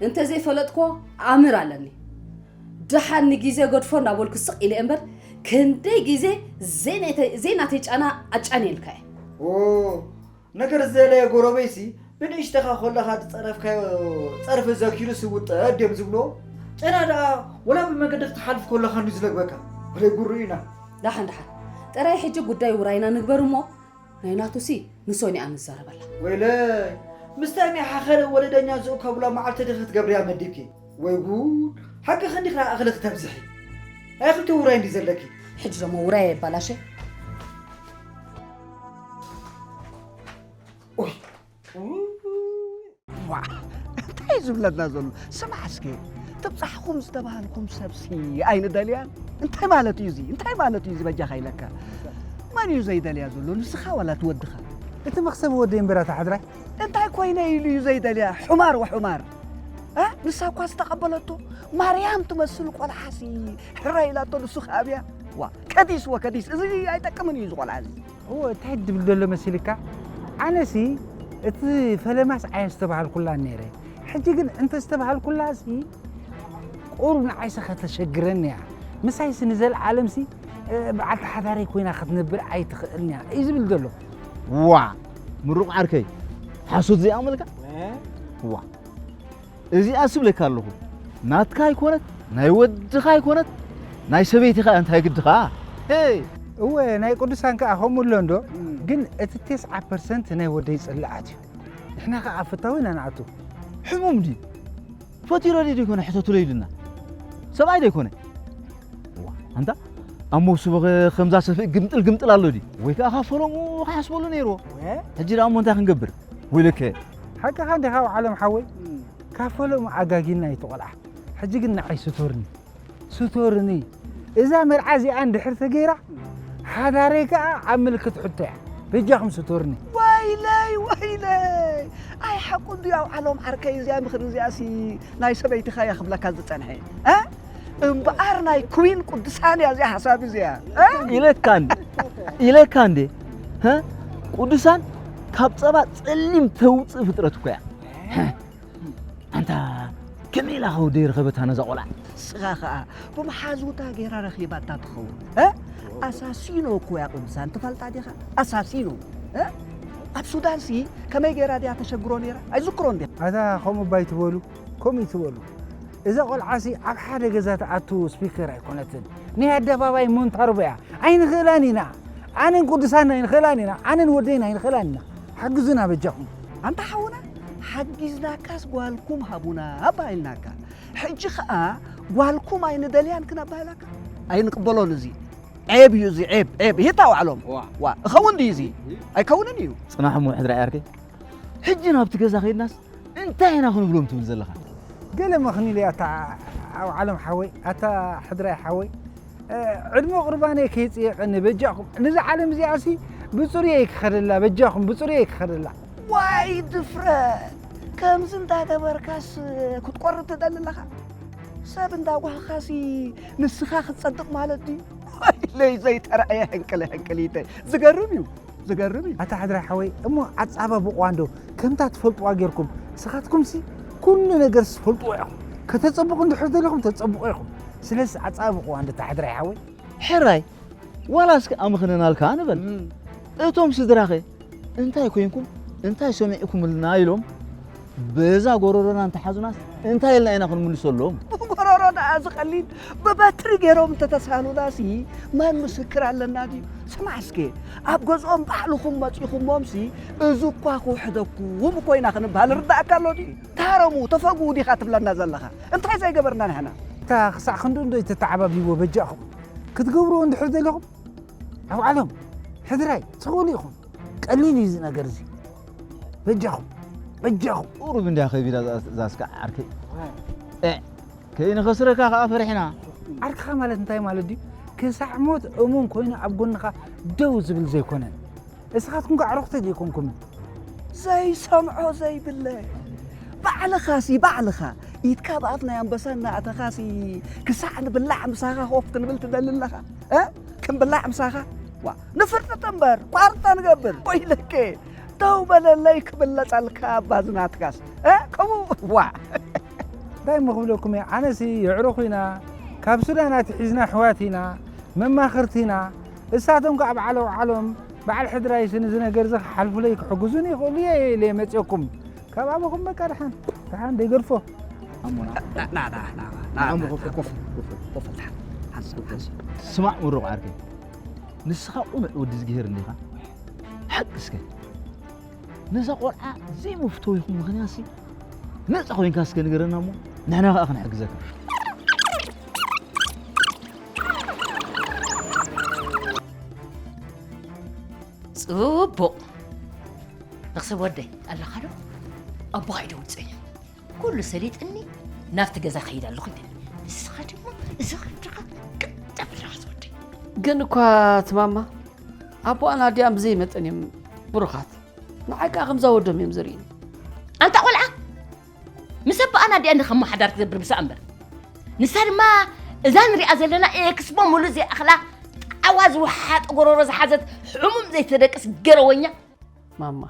እንተዘይፈለጥክዎ ኣምር ኣለኒ። ደሓን ንጊዜ ገድፎ እናበልኩ ስቕ ኢለ እየ እምበር፣ ክንደይ ግዜ ዘይናተይ ጫና ኣጫንየልካ እየ። ኦ፣ ነገር ዝደለየ ጎረቤትሲ ብንእሽተኻ ከለኻ ዝጸረፍካዮ ጸርፊ ዘኪሩሲ ውጠጥ ድዮም ዝብልዎ? ጨና ደኣ ወላ ብመገዲ ክትሓልፍ ከለኻ እንድዩ ዝለግበካ። ወለይ ጉርኡ ኢና። ደሓን ደሓን። ጥራይ ሕጂ ጉዳይ ውራይና ንግበር እሞ ናይ ናቱሲ ንሶኒ እያ ንዛረበላ። ወይለይ ምስታ ናይ ሓኸለ ወለደኛ ዝእከቡላ መዓልቲ ዲኺ ክትገብርያ መዲብኪ? ወይ ጉድ! ሓቂ ክንዲ ክላ እኽሊ ክተብዝሒ? ኣይ ክልተ ውራይ እንዲ ዘለኪ። ሕጂ ደሞ ውራይ የባላሸ። ኦይ! ዋ እንታይ ዝብለና ዘሎ ስማዕ እስከ ትብፃሕኹም ዝተባሃልኩም ሰብሲ ኣይንደልያን እንታይ ማለት እዩ እዚ እንታይ ማለት እዩ እዚ በጃኻ ኢለካ መን እዩ ዘይደልያ ዘሎ ንስኻ ዋላ ትወድኻ እቲ መኽሰብ ወደይ እምበር ኣታ ሕድራይ እንታይ ኮይነ ኢሉ እዩ ዘይደልያ ሑማር ወሑማር እ ንሳ እኳ ዝተቐበለቶ ማርያም ትመስል ቆልሓሲ ሕራይ ኢላቶ ንሱ ከኣብያ ዋ ከዲስ ወከዲስ እዚ ኣይጠቅምን እዩ ዝቆልዓ እዚ እወ እንታይ ድብል ዘሎ መሲልካ ኣነሲ እቲ ፈለማስ ኣየ ዝተባሃልኩላን ነይረ ሕጂ ግን እንተ ዝተባሃልኩላሲ ቁሩብ ንዓይሲ ከተሸግረኒ እያ ምሳይሲ ንዘለዓለምሲ በዓልቲ ሓዳረይ ኮይና ክትነብር ኣይትኽእልን እያ እዩ ዝብል ዘሎ ዋ ምሩቕ ዓርከይ ሓሶት ዘይኣመልካ ዋ እዚኣስ እብለካ ኣለኹ ናትካ ኣይኮነት ናይ ወድኻ ኣይኮነት ናይ ሰበይትኻ እንታይ ግድኻ ሄይ እወ ናይ ቅዱሳን ከኣ ከምኡ ኣሎ እንዶ ግን እቲ ቴስዓ ፐርሰንት ናይ ወደይ ጽላኣት እዩ ንሕና ከኣ ኣብ ፍታው ኢና ንኣቱ ሕሙም ድዩ ፈትዩ ረድዩ ዘይኮነ ሕተቱለይ ኢሉና ሰብኣይ ዘይኮነ ኣንታ ኣብ መውስቦ ከምዛ ሰፍእ ግምጥል ግምጥል ኣሎ ድዩ ወይ ከኣ ካብ ፈለሙ ክሓስበሉ ነይርዎ ሕጂ ደኣ እሞ እንታይ ክንገብር ወይለከ ሓቅኻ እንዲኻ ዓለም ሓወይ ካብ ፈለሙ ኣጋጊና እዩ እቲ ቆልዓ ሕጂ ግን ንዓይ ስቶርኒ ስቶርኒ እዛ መርዓ እዚኣ እንድሕር ተገይራ ሓዳረይ ከዓ ኣብ ምልክት ሕቶ እያ በጃኹም ስቶርኒ ወይለይ ወይለይ ኣይ ሓቁ እንድዩ ኣውዓሎም ዓርከይ እዚኣ ምኽሪ እዚኣሲ ናይ ሰበይትኻ እያ ክብለካ ዝጸንሐ እ እምበኣር ናይ ክዊን ቅዱሳን እያ እዚኣ ሓሳብ እዚኣ እ ኢለካ እንደ ኢለካ እንደ እ ቅዱሳን ካብ ጸባ ጸሊም ተውጽእ ፍጥረት እኮ እያ ኣንታ ከመይ ኢላ ከ ወደይ ረኸበታ ነዛ ቆልዓ? ንስኻ ኸኣ ብመሓዙታ ገይራ ረኺባታ ትኸውን። እ? ኣሳሲኖ እኮ እያ ቅዱሳን ትፈልጣ ዲኻ? ኣሳሲኖ። እ? ኣብ ሱዳንሲ ከመይ ገይራ ድያ ተሸግሮ ነይራ? ኣይዝክሮን ዲኻ? ኣታ ከምኡ እባ ኣይትበሉ፣ ከምኡ ኣይትበሉ። እዛ ቆልዓሲ ኣብ ሓደ ገዛ ትኣቱ ስፒከር ኣይኮነትን። ናይ ኣደባባይ ሞንታርቦ እያ። ኣይንኽእላን ኢና። ኣነን ቅዱሳን ኣይንኽእላን ኢና። ኣነን ወደይን ኣይንኽእላን ኢና። ሓግዙና በጃኹም። ኣንታ ሓውና ሓጊዝናካስ ጓልኩም ሃቡና ኣባሂልናካ። ሕጂ ኸኣ ጓልኩም ኣይንደልያን ክነባህላካ ኣይንቅበሎን። እዚ ዔብ እዩ። እዚ ዔብ ዔብ ሂታ ዋዕሎም ዋ እኸውን ድዩ እዚ ኣይከውንን እዩ። ጽናሕ እሞ ሕድራ ያርከይ ሕጂ ናብቲ ገዛ ከይድናስ እንታይ ኢና ክንብሎም ትብል ዘለኻ? ገለ መኽኒለ ኣታ ዓለም ሓወይ ኣታ ሕድራይ ሓወይ ዕድመ ቁርባነይ ከይጽየቐኒ በጃኹም ነዚ ዓለም እዚኣሲ ብጽሩየይ ክኸደላ በጃኹም፣ ብጽሩየይ ክኸደላ። ዋይ ድፍረት! ከምዚ እንዳገበርካስ ክትቆርብ ትደሊ ኣለኻ? ሰብ እንዳጓህኻሲ ንስኻ ክትጸድቕ ማለት ድዩ? ወይለይ ዘይተራእየ ሕንቅል ሕንቅሊተይ። ዝገርም እዩ፣ ዝገርም እዩ። ኣታ ሕድራይ ሓወይ፣ እሞ ኣጻባብቑዋ እንዶ ከምታ ትፈልጥዋ ጌርኩም። ንስኻትኩምሲ ኩሉ ነገርስ ትፈልጥዎ ኢኹም። ከተጸብቑ እንድሕር ደሊኹም ተጸብቑ ኢኹም። ስለዚ ኣጻባብቑዋ እንዶ እታ ሕድራይ ሓወይ። ሕራይ፣ ዋላ እስኪ ኣምኽነናልካ ንበል። እቶም ስድራኸ እንታይ ኮይንኩም፣ እንታይ ሰሚዕኩምልና ኢሎም በዛ ጎረሮና እንተሓዙናስ እንታይ ኢልና ኢና ክንምልሰሎም? ብጎረሮ ደኣ ዝቐሊል ብበትሪ ገይሮም እንተተሳሉናሲ መን ምስክር ኣለና ድዩ? ስማዕ እስከ፣ ኣብ ገዝኦም ባዕልኹም መጺኹሞምሲ እዚ እኳ ክውሕደኩም እኮ ኢና ክንበሃል ርዳእካ ኣሎ ድዩ? ታረሙ፣ ተፈግኡ ዲኻ ትብለና ዘለኻ? እንታይ ዘይገበርና ንሕና? እታ ክሳዕ ክንድኡ እንዶ ይተተዓባብይዎ በጃኹም። ክትገብርዎ እንድሕር ደሊኹም፣ ኣውዓሎም፣ ሕድራይ፣ ትኽእሉ ኢኹም። ቀሊል እዩ እዚ ነገር እዚ። በጃኹም፣ በጃኹም። ቁሩብ እንድያ ከቢዳ እዛ፣ እዛ እስከ ዓርከይ። እ፣ ከይንኸስረካ ከኣ ፈሪሕና። ዓርክኻ ማለት እንታይ ማለት ድዩ? ክሳዕ ሞት እሙን ኮይኑ ኣብ ጎንኻ ደው ዝብል ዘይኮነን። እስኻትኩም ከ ኣዕሩኽቲ ዘይኮንኩምን? ዘይሰምዖ ዘይብለ። ባዕልኻሲ፣ ባዕልኻ። ኢድካ ብኣፍ ናይ ኣንበሳ እናኣተኻሲ፣ ክሳዕ ንብላዕ ምሳኻ ኮፍ ክንብል ትደሊ ኣለኻ? እ? ክንብላዕ ምሳኻ? ዋ፣ ንፍርጥጥ እምበር፣ ቋርጣ ንገብር። ወይለከ፣ ደው በለለይ ክብለጸልካ ኣባ ዝናትካስ። እ? ከምኡ፣ ዋ። እንታይ እሞ ክብለኩም እየ? ኣነሲ የዕሩኽ ኢና፣ ካብ ሱዳን ኣትሒዝና ኣሕዋት ኢና፣ መማኽርቲ ኢና። እሳቶም ከኣ በዓል ኣውዓሎም፣ በዓል ሕድራይስ ነዚ ነገር እዚ ክሓልፉለይ ክሕግዙኒ ይኽእሉ እየ ኢለ መጽየኩም። ካብ ኣበኹም በቃ ደሓን፣ ደሓን ደይገድፎ። ኣሞና። ና፣ ና፣ ና፣ ና፣ ና፣ ና፣ ኣሞ፣ ና፣ ኮፍ፣ ኮፍ፣ ኮፍ፣ ኮፍ፣ ኮፍ፣ ደሓን። ሓንሳብ፣ ሓንሳብ። ስማዕ ምሩቕ ዓርከይ፣ ንስኻ ቁኑዕ ወዲ እዝግሄር እንዲኻ? ሓቂ እስከ። ነዛ ቆልዓ ዘይመፍተዊኹም ምኽንያትሲ ነጻ ኮይንካ እስከ ንገረና እሞ ንሕና ከኣ ክንሕግዘካ። ጽቡቕ። መኽሰብ ወደይ ኣለኻ ዶ? ኣቦኻ እዩ ደውጸ እዩ። ኩሉ ሰሊጥኒ ናብቲ ገዛ ከይድ ኣለኹ ይብል። ንስኻ ድማ እዚ ክንድኻ ቅጥ ኣብልኻ ዝወደይ። ግን እኳ እቲ ማማ ኣቦኣን ኣዲኣን ብዘይ መጠን እዮም ብሩኻት። ንዓይ ከኣ ከምዛ ወዶም እዮም ዘርእዩኒ። ኣንታ ቆልዓ፣ ምስ ኣቦኣን ኣዲኣን ዲኻ እሞ ሓዳር ትገብር ምሳኣ እምበር? ንሳ ድማ እዛ ንሪኣ ዘለና ኤክስፖ ሙሉ ዘይኣኽላ ጣዕዋ ዝወሓጠ ጎረሮ ዝሓዘት ሕሙም ዘይተደቅስ ገረወኛ። ማማ፣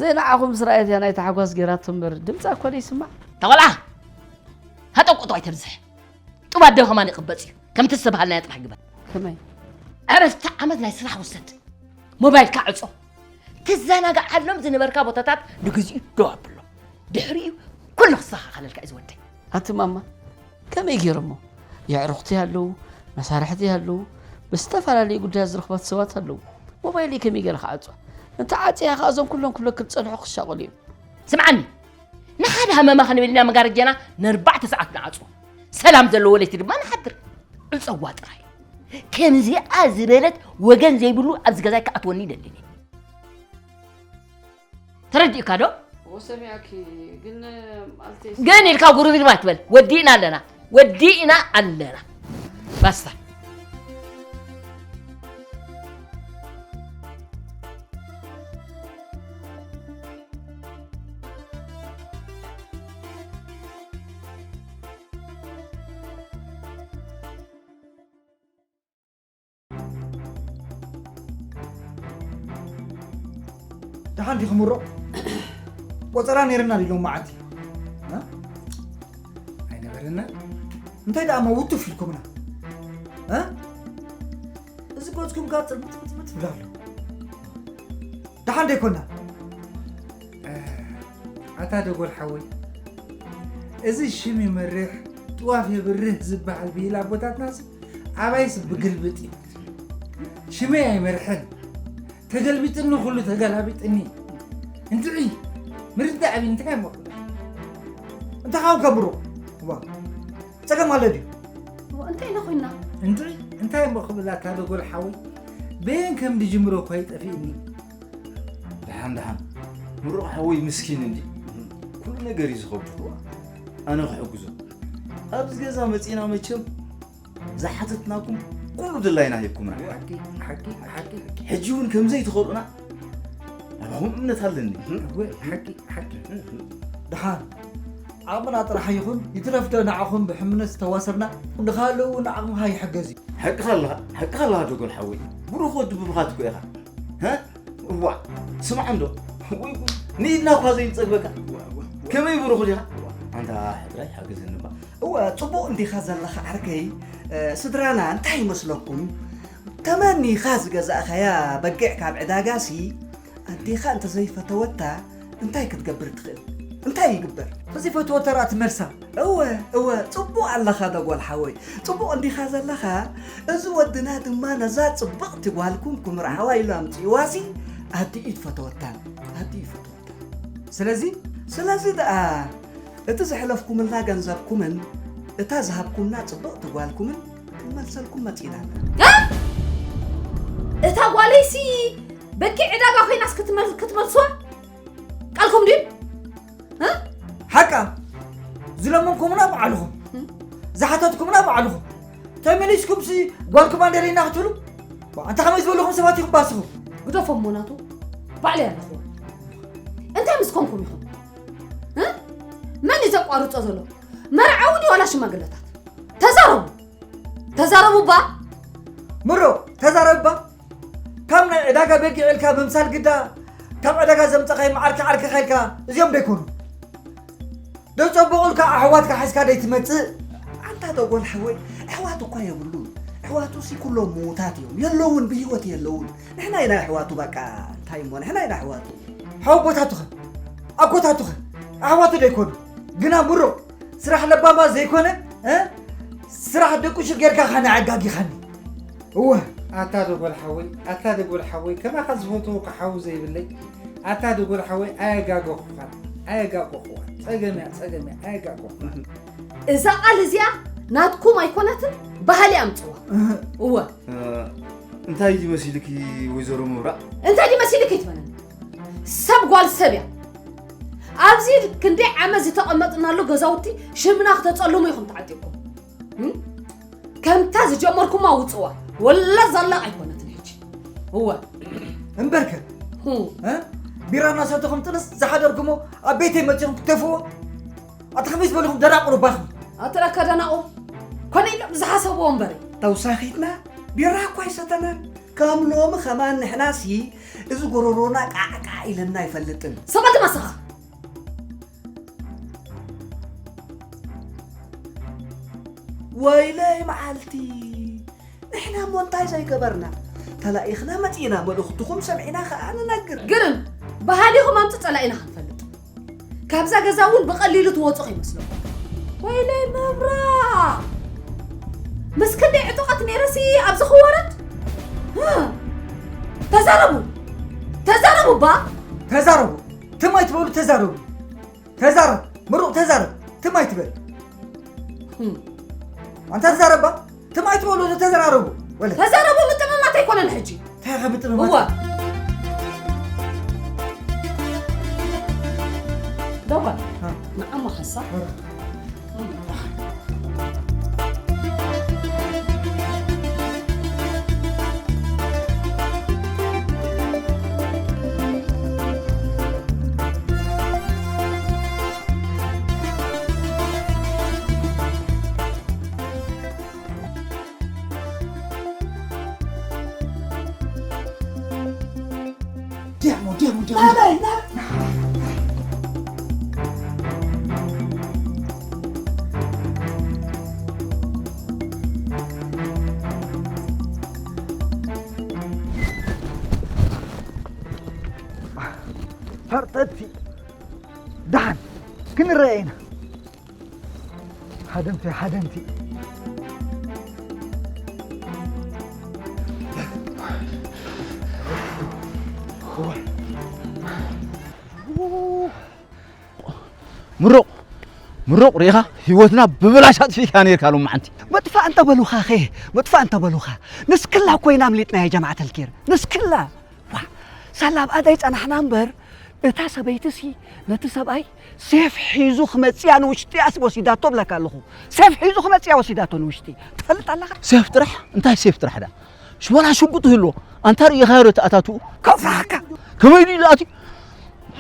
ዘይንዓኹም ምስ ረኣየት እያ ናይ ታሕጓስ ጌራቶ እምበር ድምጻ እኮ ዘይስማዕ። እታ ቆልዓ ሃጠው ቁጠው ኣይተብዝሕ። ጡብ ኣደ ከማን ይቕበጽ እዩ። ከምቲ ዝተባሃልናዮ ጥራሕ ግበር። ከመይ? ዕረፍቲ ዓመት ናይ ስራሕ ውሰድ። ሞባይልካ ዕጾ። ትዘናግዓሎም ዝነበርካ ቦታታት ንግዚኡ ደው ኣብሎ። ድሕሪኡ ኩሉ ክስተኻኸለልካ እዩ ዝወደይ። ኣቲ ማማ፣ ከመይ ገይሮሞ? የዕሩኽቲ ኣለዉ፣ መሳርሕቲ ኣለዉ፣ ብዝተፈላለዩ ጉዳያት ዝረኽባቲ ሰባት ኣለዉ። ሞባይለይ ከመይ ገይረ ክዓጾ? እንተ ዓጽያ ከኣ እዞም ኩሎም ክብለኪ ዝጸንሑ ክሻቐሉ እዮም። ስምዓኒ፣ ንሓደ ሃመማ ክንብል ኢና መጋረጃና ንኣርባዕተ ሰዓት ንዓጽዎ። ሰላም ዘለዎ ለይቲ ድማ ንሓድር። ዕጸዋ ጥራይ። ከምዚኣ ዝበለት ወገን ዘይብሉ ኣብዚ ገዛይ ክኣትወኒ ይደልን እዩ። ተረዲእካ ዶ? እዎ ሰሚዐኪ፣ ግን ማለተይ ግን ኢልካ ጉርቢርባ ኣይትበል። ወዲእና ኣለና፣ ወዲእና ኣለና። ባስታ። ደሓን ዲኹም ምሩቕ? ቆጸራ ነይርና ድዩ ሎም መዓልቲ? እ? ኣይነበረና። እንታይ ደኣ እሞ ውቱፍ ኢልኩምና? እ? እዚ ገጽኩም ከኣ ጽልምጽምጽምጽ ይብል ኣሎ። ደሓን ደይኮና? እ፣ ኣታ ደጎል ሓወይ፣ እዚ ሽም ይመርሕ፣ ጥዋፍ የብርህ ዝበሃል ብሂል ኣቦታትናስ ኣባይስ ብግልብጥ እዩ። ሽመይ ኣይመርሕን፣ ተገልቢጥኒ ኩሉ ተገላቢጥኒ። እንድዒ፣ ምርዳእ ኣብይ እንታይ እሞ ክብል? እንታይ ኻውን ከብሮ? እዋ፣ ጸገም ኣሎ ድዩ? እዋ፣ እንታይ ኢና ኮይንና? እንድዒ፣ እንታይ እሞ ክብል ኣታ ደጎል ሓወይ? በየን ከም ድጅምሮ እኳ ይጠፊእኒ። ደሓን፣ ደሓን። ምሩቕ ሓወይ ምስኪን እንዲ። ኩሉ ነገር እዩ ዝኸብዶ። እዋ፣ ኣነ ክሕግዞ። ኣብዚ ገዛ መጺና መቸም ዝሓተትናኩም ኩሉ ድላይና ሂብኩምና። ሓቂ፣ ሓቂ፣ ሓቂ። ሕጂ እውን ከምዘይ ትኸልኡና ናባኹም እምነት ኣለኒ። እወ፣ ሓቂ፣ ሓቂ። ደሓን፣ ዓቕምና ጥራሕ ይኹን፣ ይትረፍዶ ንዓኹም ብሕምነት ዝተዋሰብና፣ ንኻልእ እውን ዓቕምኻ ይሕገዝ እዩ። ሓቅኻ ኣለኻ፣ ሓቅኻ ኣለኻ ደጎል ሓወይ። ብሩኽ ወዲ ብሩኻት እኮ ኢኻ። ሃ? እዋ፣ ስማዕ እንዶ። ወይ ጉድ፣ ንኢድና እኳ ዘይንጸግበካ። ከመይ ብሩኽ ዲኻ? ኣንታ ሕጥራይ ሓግዘኒ እባ። እወ፣ ጽቡቕ እንዲኻ ዘለኻ ዓርከይ። እ፣ ስድራና እንታይ ይመስለኩም? ተመኒኻ ዝገዛእኻያ በጊዕ ካብ ዕዳጋሲ፣ ኣዴኻ እንተዘይፈተወታ እንታይ ክትገብር ትኽእል? እንታይ ይግበር? ተዘይፈተወታ ደኣ ትመልሳ። እወ፣ እወ፣ ጽቡቕ ኣለኻ ደጎል ሓወይ። ጽቡቕ እንዲኻ ዘለኻ። እዚ ወድና ድማ ነዛ ጽብቕቲ ጓልኩም ክምርዓዋ ኢሉ ኣምጺእዋሲ፣ ኣዲኡ ትፈተወታን፣ ኣዲኡ ይፈተወታን። ስለዚ፣ ስለዚ ደኣ እቲ ዘሕለፍኩምልና ገንዘብኩምን እታ ዝሃብኩምና ጽብቕቲ ጓልኩምን ክንመልሰልኩም መጺእና ኣለና። እ! እታ ጓለይሲ በጊዕ ዕዳጋ ኮይናስ ክትመል-፣ ክትመልስዋ ቃልኩም ድዩ? እ? ሓቃ ዝለመንኩምና ባዕልኹም፣ እ? ዝሓተትኩምና ባዕልኹም፣ ተመሊስኩምሲ ጓልኩም ኣንደለይና ክትብሉ? ባ፣ ኣንታ ከመይ ዝበልኹም ሰባት ኢኹም ባስኹም? ግደፎም ሞናቱ፣ ባዕለይ ኣለኹዎ። እንታይ ምስ ኮንኩም ኢኹም? እ? መን እዩ ዘቋርጾ ዘሎ? መርዓዊ ድዩ ዋላ ሽማግለታት? ተዛረቡ። ተዛረቡ እባ። ምሮ፣ ተዛረብ እባ። ካብ ናይ ዕዳጋ በጊዕ ኢልካ ምምሳል ግዳ፣ ካብ ዕዳጋ ዘምጻኻዮም ዓርኪ ዓርክኻ ኢልካ፣ እዚኦም ዶ ኣይኮኑን? ዶ ጸበቑልካ ኣሕዋትካ ሒዝካ ደይትመጽእ? ኣንታ ደጎል ሓወይ፣ ኣሕዋት እኳ የብሉን። ኣሕዋቱሲ ኩሎም ምዉታት እዮም። የለውን፣ ብህይወት የለውን። ንሕና ኢና ኣሕዋቱ በቃ። እንታይ እሞ፣ ንሕና ኢና ኣሕዋቱ። ሓወቦታቱኸ? ኣኮታቱኸ? ኣሕዋቱ ዶ ኣይኮኑ? ግና ምሮ፣ ስራሕ ለባማ ዘይኮነ፣ እ? ስራሕ ደቁ ሽር ጌርካ ኻና ኣጋጊኻኒ። እወ። ኣታ ደጎል ሓወይ፣ ኣታ ደጎል ሓወይ፣ ከማኻ ዝፈትዎ ሓው ዘይብለይ። ኣታ ደጎል ሓወይ፣ ኣየጋገኹኻን፣ ኣየጋገኹኻን። ጸገም እያ፣ ጸገም እያ፣ ኣየጋገኹኻን። እዛ ቃል እዚኣ ናትኩም ኣይኮነትን፣ ባህሊ ኣምጽዋ። እህ። እወ። እ፣ እንታይ ድዩ መሲልኪ ወይዘሮ ምብራቕ? እንታይ ድዩ መሲልኪ ትበለኒ? ሰብ ጓል ሰብ እያ። ኣብዚ ክንደይ ዓመት ዝተቐመጥናሉ ገዛውቲ ሽምና ክተጸልሙ ኢኹም ተዓጢቕኩም። እም? ከምታ ዝጀመርኩማ ውጽዋ። ወላ ዛላቕ ኣይኮነትን ሕጂ። እወ። እምበርከ፣ ሁ። እ? ቢራ እናሰተኹም ጥንስ ዝሓደርኩሞ ኣብ ቤተይ መጺኹም ክትተፍዎ? ኣቲ ከመይ ዝበልኹም ደናቑር ባኹም? ኣቲ ለካ ደናቑር። ኮነ ኢሎም ዝሓሰብዎ እምበሪ። ተውሳኺትና ቢራ እኳ ኣይሰተናን። ከም ሎሚ ከማን ንሕናሲ እዚ ጎረሮና ቃዕቃዕ ኢለና ኣይፈልጥን። ሰቐልቲ ማሰኻ። ወይለይ መዓልቲ፣ ንሕና እሞ እንታይ ዘይገበርና? ተላኢኽና መጺእና፣ መልእኽትኹም ሰሚዕና ኸኣ ንነግር። ግርም፣ በሃሊኹም ኣምጽእ ጸላኢና ክንፈልጥ። ካብዛ ገዛ እውን ብቐሊሉ ትወጹ ከይመስለኩም። ወይለይ መብራቕ! ምስ ክንደይ ዕጡቓት ነይረሲ ኣብዚ ክወረድ? ህ! ተዛረቡ! ተዛረቡ እባ! ተዛረቡ! ትም ኣይትበሉ፣ ተዛረቡ! ተዛረብ! ምሩቕ ተዛረብ! ትም ኣይትበል! ህም። ኣንታ ተዛረባ! ትም ኣይትበሉ፣ ተዘራረቡ። ወለ። ተዛረቡ፣ ምጥምማት ኣይኮነን ሕጂ። እንታይ ኢኻ ምጥምማት? እዋ። ደውል። ሃ። ንዓማ ሓሳብ። ሃ። ዲያሞ፣ ዲያሞ፣ ዲያሞ። ናበይ፣ ናበይ? ፈርጠቲ፣ ደሓን ክንረአ ኢና። ሃደምቲ፣ ሃደምቲ። ምሩቕ፣ ምሩቕ ርኢኻ ህይወትና ብብላሽ ኣጥፊእካ ነይርካ ሎማዓንቲ። መጥፋእ እንተ በሉኻኸ፣ መጥፋእ እንተ በሉኻ። ንስክላ እኮ ኢና ኣምሊጥና ያ ጀማዓተል ኬር። ንስክላ። ዋ፣ ሳላ ኣብ ኣዳይ ጸናሕና እምበር፣ እታ ሰበይትሲ ነቲ ሰብኣይ ሴፍ ሒዙ ክመጽያ ንውሽጢ ኣስ ወሲዳቶ ብለካ ኣለኹ። ሴፍ ሒዙ ክመጽያ ወሲዳቶ ንውሽጢ። ትፈልጥ ኣለኻ? ሴፍ ጥራሕ? እንታይ ሴፍ ጥራሕ ደኣ? ሽሞላ ሽጉጥ ይህልዎ። ኣንታ ርኢኻዮ ዶ ተኣታትኡ? ከፍርሓካ። ከመይ ድዩ ዝኣትዩ?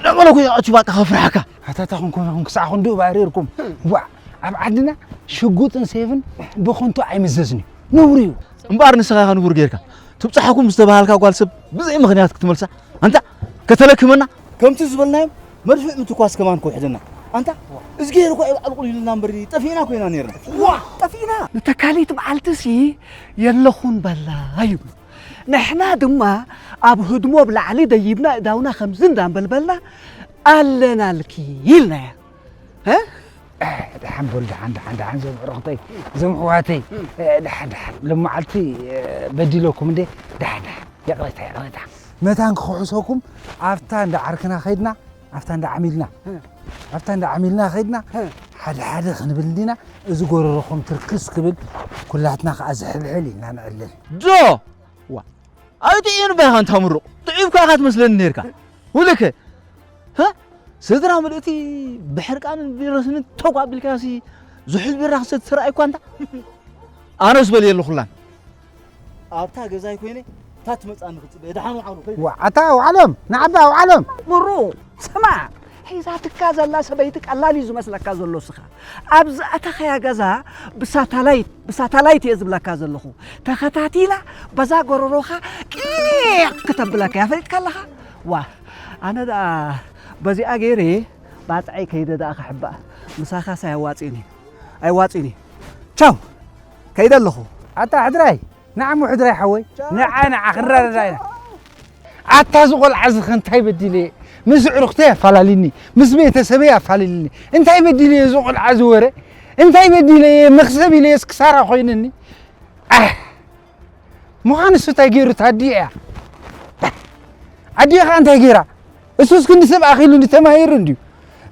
ለመነ ኮይኑ ኣትዩ ባቃ ከፍርሓካ። ኣታ እታ ኹንኩም ኹም ክሳዕ ክንድኡ ባሪርኩም። ዋዕ፣ ኣብ ዓድና ሽጉጥን ሴፍን ብኸንቱ ኣይምዘዝን እዩ። ነውሪ እዩ። እምበኣር ንስኻ ኢኻ ንቡር ጌርካ። ትብጻሓኩም ዝተባሃልካ ጓል ሰብ ብዘይ ምኽንያት ክትመልሳ። ኣንታ ከተለክመና። ከምቲ ዝበልናዮም መድፍዕ ምትኳስ ከማን ክውሕደና። ኣንታ እዝጌር እኮ ኣይበዓል ቁል ኢሉና እምበር ጠፊእና ኮይና ነይርና። ዋ! ጠፊእና። ንተካሊት በዓልትሲ የለኹን በላ እዩ። ንሕና ድማ ኣብ ህድሞ ብላዕሊ ደይብና እዳውና ከምዚ እንዳንበልበልና ኣለናልኪ ኢልናያ። እ? ደሓን በሉ፣ ደሓን፣ ደሓን፣ ደሓን፣ ዘም ዕሩኽተይ፣ ዘም ኣሕዋተይ፣ እ፣ ደሓን፣ ደሓን። ሎመዓልቲ፣ እ፣ በዲለኩም እንዴ? ደሓን፣ ደሓን። ይቕሬታ፣ ይቕሬታ። መታን ክኽሕሰኩም ኣብታ እንዳ ዓርክና ኸይድና፣ ኣብታ እንዳ ዓሚልና፣ እ። ኣብታ እንዳ ዓሚልና ኸይድና፣ እ። ሓደ ሓደ ክንብል እንዲና፣ እዚ ጎረሮኹም ትርክስ ክብል፣ ኩላትና ኸዓ ዝሕልሕል ኢልና ንዕልል። ዶ! ዋ! ኣይጥዒን ባኻ እንታ ምሩቕ። ጥዒብካ ኢኻ ትመስለኒ ነይርካ። ውልከ! ሀ? ስድራ ምልእቲ ብሕርቃንን ቪረስን ተጓ ኣቢልካሲ ዝሑል ቢራ ክሰቲ ትረኣይ እኳ እንታ። ኣነስ በል የለኹላን። ኣብታ ገዛይ ኮይነ እታ ትመጽኣኒ ክጽበ። ደሓን ውዓሉ፣ ከይዱ። ዋ፣ ኣታ ውዓሎም፣ ንዓባ ውዓሎም። ምሩ፣ ስማዕ፣ ሒዛትካ ዘላ ሰበይቲ ቀላል እዩ ዝመስለካ ዘሎ እስኻ። ኣብ ዝኣተኸያ ገዛ ብሳታላይት፣ ብሳታላይት እየ ዝብለካ ዘለኹ። ተኸታቲላ በዛ ጎረሮኻ ቂቕ ክተብለካ እያ፣ ፈሊጥካ ኣለኻ? ዋ፣ ኣነ ደኣ በዚኣ ገይረ ባጽዐይ ከይደ ደኣ ክሕባእ። ምሳኻስ ኣየዋጽእን እዩ። ኣየዋጽእን እዩ። ቻው። ከይደ ኣለኹ። ኣታ ሕድራይ፣ ንዓሞ ሕድራይ ሓወይ። ቻው። ንዓ፣ ንዓ፣ ክንረዳዳ ኢና። ኣታ እዚ ቆልዓ እዚ ኸ እንታይ በዲለ እየ? ምስ ኣዕሩኽተይ ኣፋላሊኒ፣ ምስ ቤተሰበይ ኣፋላሊኒ። እንታይ በዲለ እየ እዚ ቆልዓ እዚ ወረ? እንታይ በዲለ እየ መኽሰብ ኢለ እየስ ክሳራ ኮይንኒ? ኣህ! ምዃን እሱ እንታይ ገይሩ? እታ ኣዲኡ እያ። ኣዲኡ ኸዓ እንታይ ገይራ? እሱስ ክንዲ ሰብ ኣኺሉ እንዲ ተማሂሩ እንድዩ።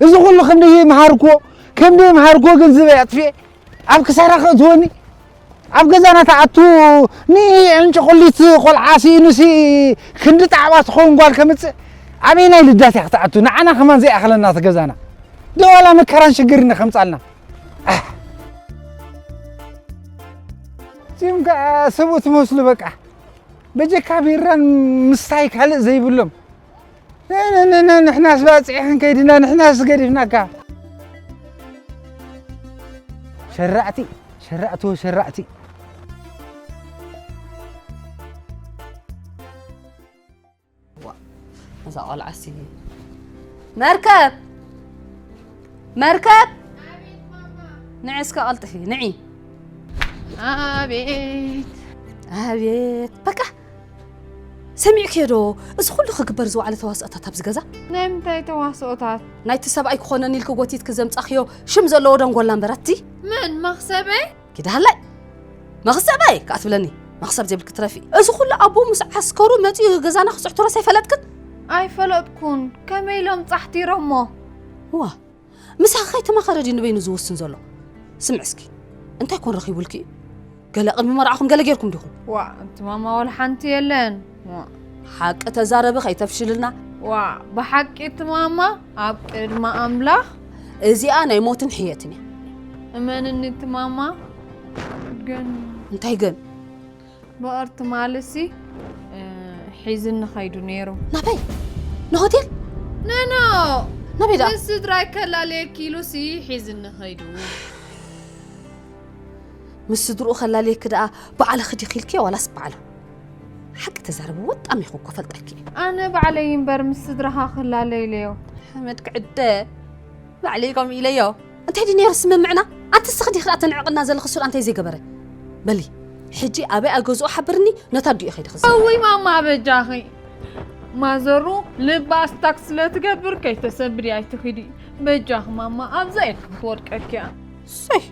እዚ ኹሉ ከም ደይ መሃርክዎ፣ ከም ደይ መሃርክዎ ገንዘበይ ኣጥፊኤ፣ ኣብ ክሳራ ከእትወኒ፣ ኣብ ገዛና ትኣቱ፣ ንዕንጭቑሊት ቆልዓ ስኢኑሲ ክንዲ ጣዕባ ትኸውን ጓል ከምጽእ፣ ኣበየናይ ልዳት እያ ክትኣቱ? ንዓና ከማን ዘይኣኽለና እቲ ገዛና። ዶ ዋላ መከራን ሽግርን ከምጻልና? ኣህ። እዚኦም ከኣ ሰብኡት መስሉ በቃ። በጀካ ቢራን ምስታይ ካልእ ዘይብሎም። ነ-፣ ነ-፣ ነ-፣ ነ-፣ ንሕናስ ባጽዒ ክንከይድ ኢና፣ ንሕናስ ገዲፍናካ። ሸራእቲ፣ ሸራእቲ ወሸራእቲ። ዋ፣ እዛ ቆልዓሲ። መርከብ! መርከብ! ንዒ እስከ ቀልጥፊ፣ ንዒ። ኣቤት። ኣቤት። በቃ፣ ሰሚዕክዮ ዶ? እዚ ኩሉ ክግበር ዝወዓለ ተዋስኦታት ኣብዚ ገዛ? ናይ ምንታይ ተዋስኦታት? ናይቲ ሰብኣይ ክኾነኒ ኢልኪ ጎቲትኪ ዘምጻኽዮ ሽም ዘለዎ ደንጎላ እምበር ኣቲ። መን? መኽሰበይ? ኪዳ ሃላይ! መኽሰበይ! ከኣ ትብለኒ። መኽሰብ ዘይብልኪ ትረፊ። እዚ ኩሉ ኣቦ ምስ ዓስከሩ መጺኡ ገዛና ክጽሕትሮስ ኣይፈለጥክን? ኣይፈለጥኩን። ከመይ ኢሎም ጻሕቲሮሞ? ዋ፣ ምሳኺ ከይተማኸረ ድዩ ንበይኑ ዝውስን ዘሎ? ስምዒ እስኪ፣ እንታይ ኮን ረኺቡልኪ እዩ? ገለ ቅድሚ መርዓኹም ገለ ጌርኩም ዲኹም? ዋ፣ እቲ ማማ ወላ ሓንቲ የለን። ዋ። ሓቂ ተዛረቢ ከይተፍሽልና። ዋ፣ ብሓቂ እቲ ማማ ኣብ ቅድሚ ኣምላኽ። እዚኣ ናይ ሞትን ሕየትን እያ። እመንኒ እቲ ማማ። ግን እንታይ ግን? በቐር ትማልሲ፣ እ፣ ሒዝኒ ኸይዱ ነይሩ። ናበይ? ንሆቴል? ኖ፣ ኖ። ናበይ ደኣ? ምስ ስድራይ ከላልየኪ ኢሉሲ ሒዝኒ ኸይዱ። ምስ ስድርኡ ከላልየኪ ደኣ ባዕልኺ ዲኺ ኢልክዮ ዋላስ ባዕላ? ሓቂ ተዛረቢ ወጣም ኢኹ እኮ ፈልጠኪ። ኣነ ባዕለይ እምበር ምስ ስድራኻ ክላለ ኢለዮ። ሓመድ ክዕደ። ባዕለይ ከምኡ ኢለዮ። እንታይ ድዩ ነይሩ ስምምዕና? ኣንቲ እስኺ ዲኺ ደኣ ተንዕቕና ዘለኺ፣ እሱ ደኣ እንታይ ዘይገበረ? በሊ፣ ሕጂ ኣበይ ኣገዝኦ ሓብርኒ፣ ነታ ኣዲኡ ከይደ ክዛረብ። እውይ ማማ በጃኺ። ማዘሩ ልባ ስታክ ስለ ትገብር ከይተሰብሪ ኣይትኺዲ። በጃኺ ማማ ኣብዛ ኢድኪ ክትወድቀኪ እያ። ሰይ፣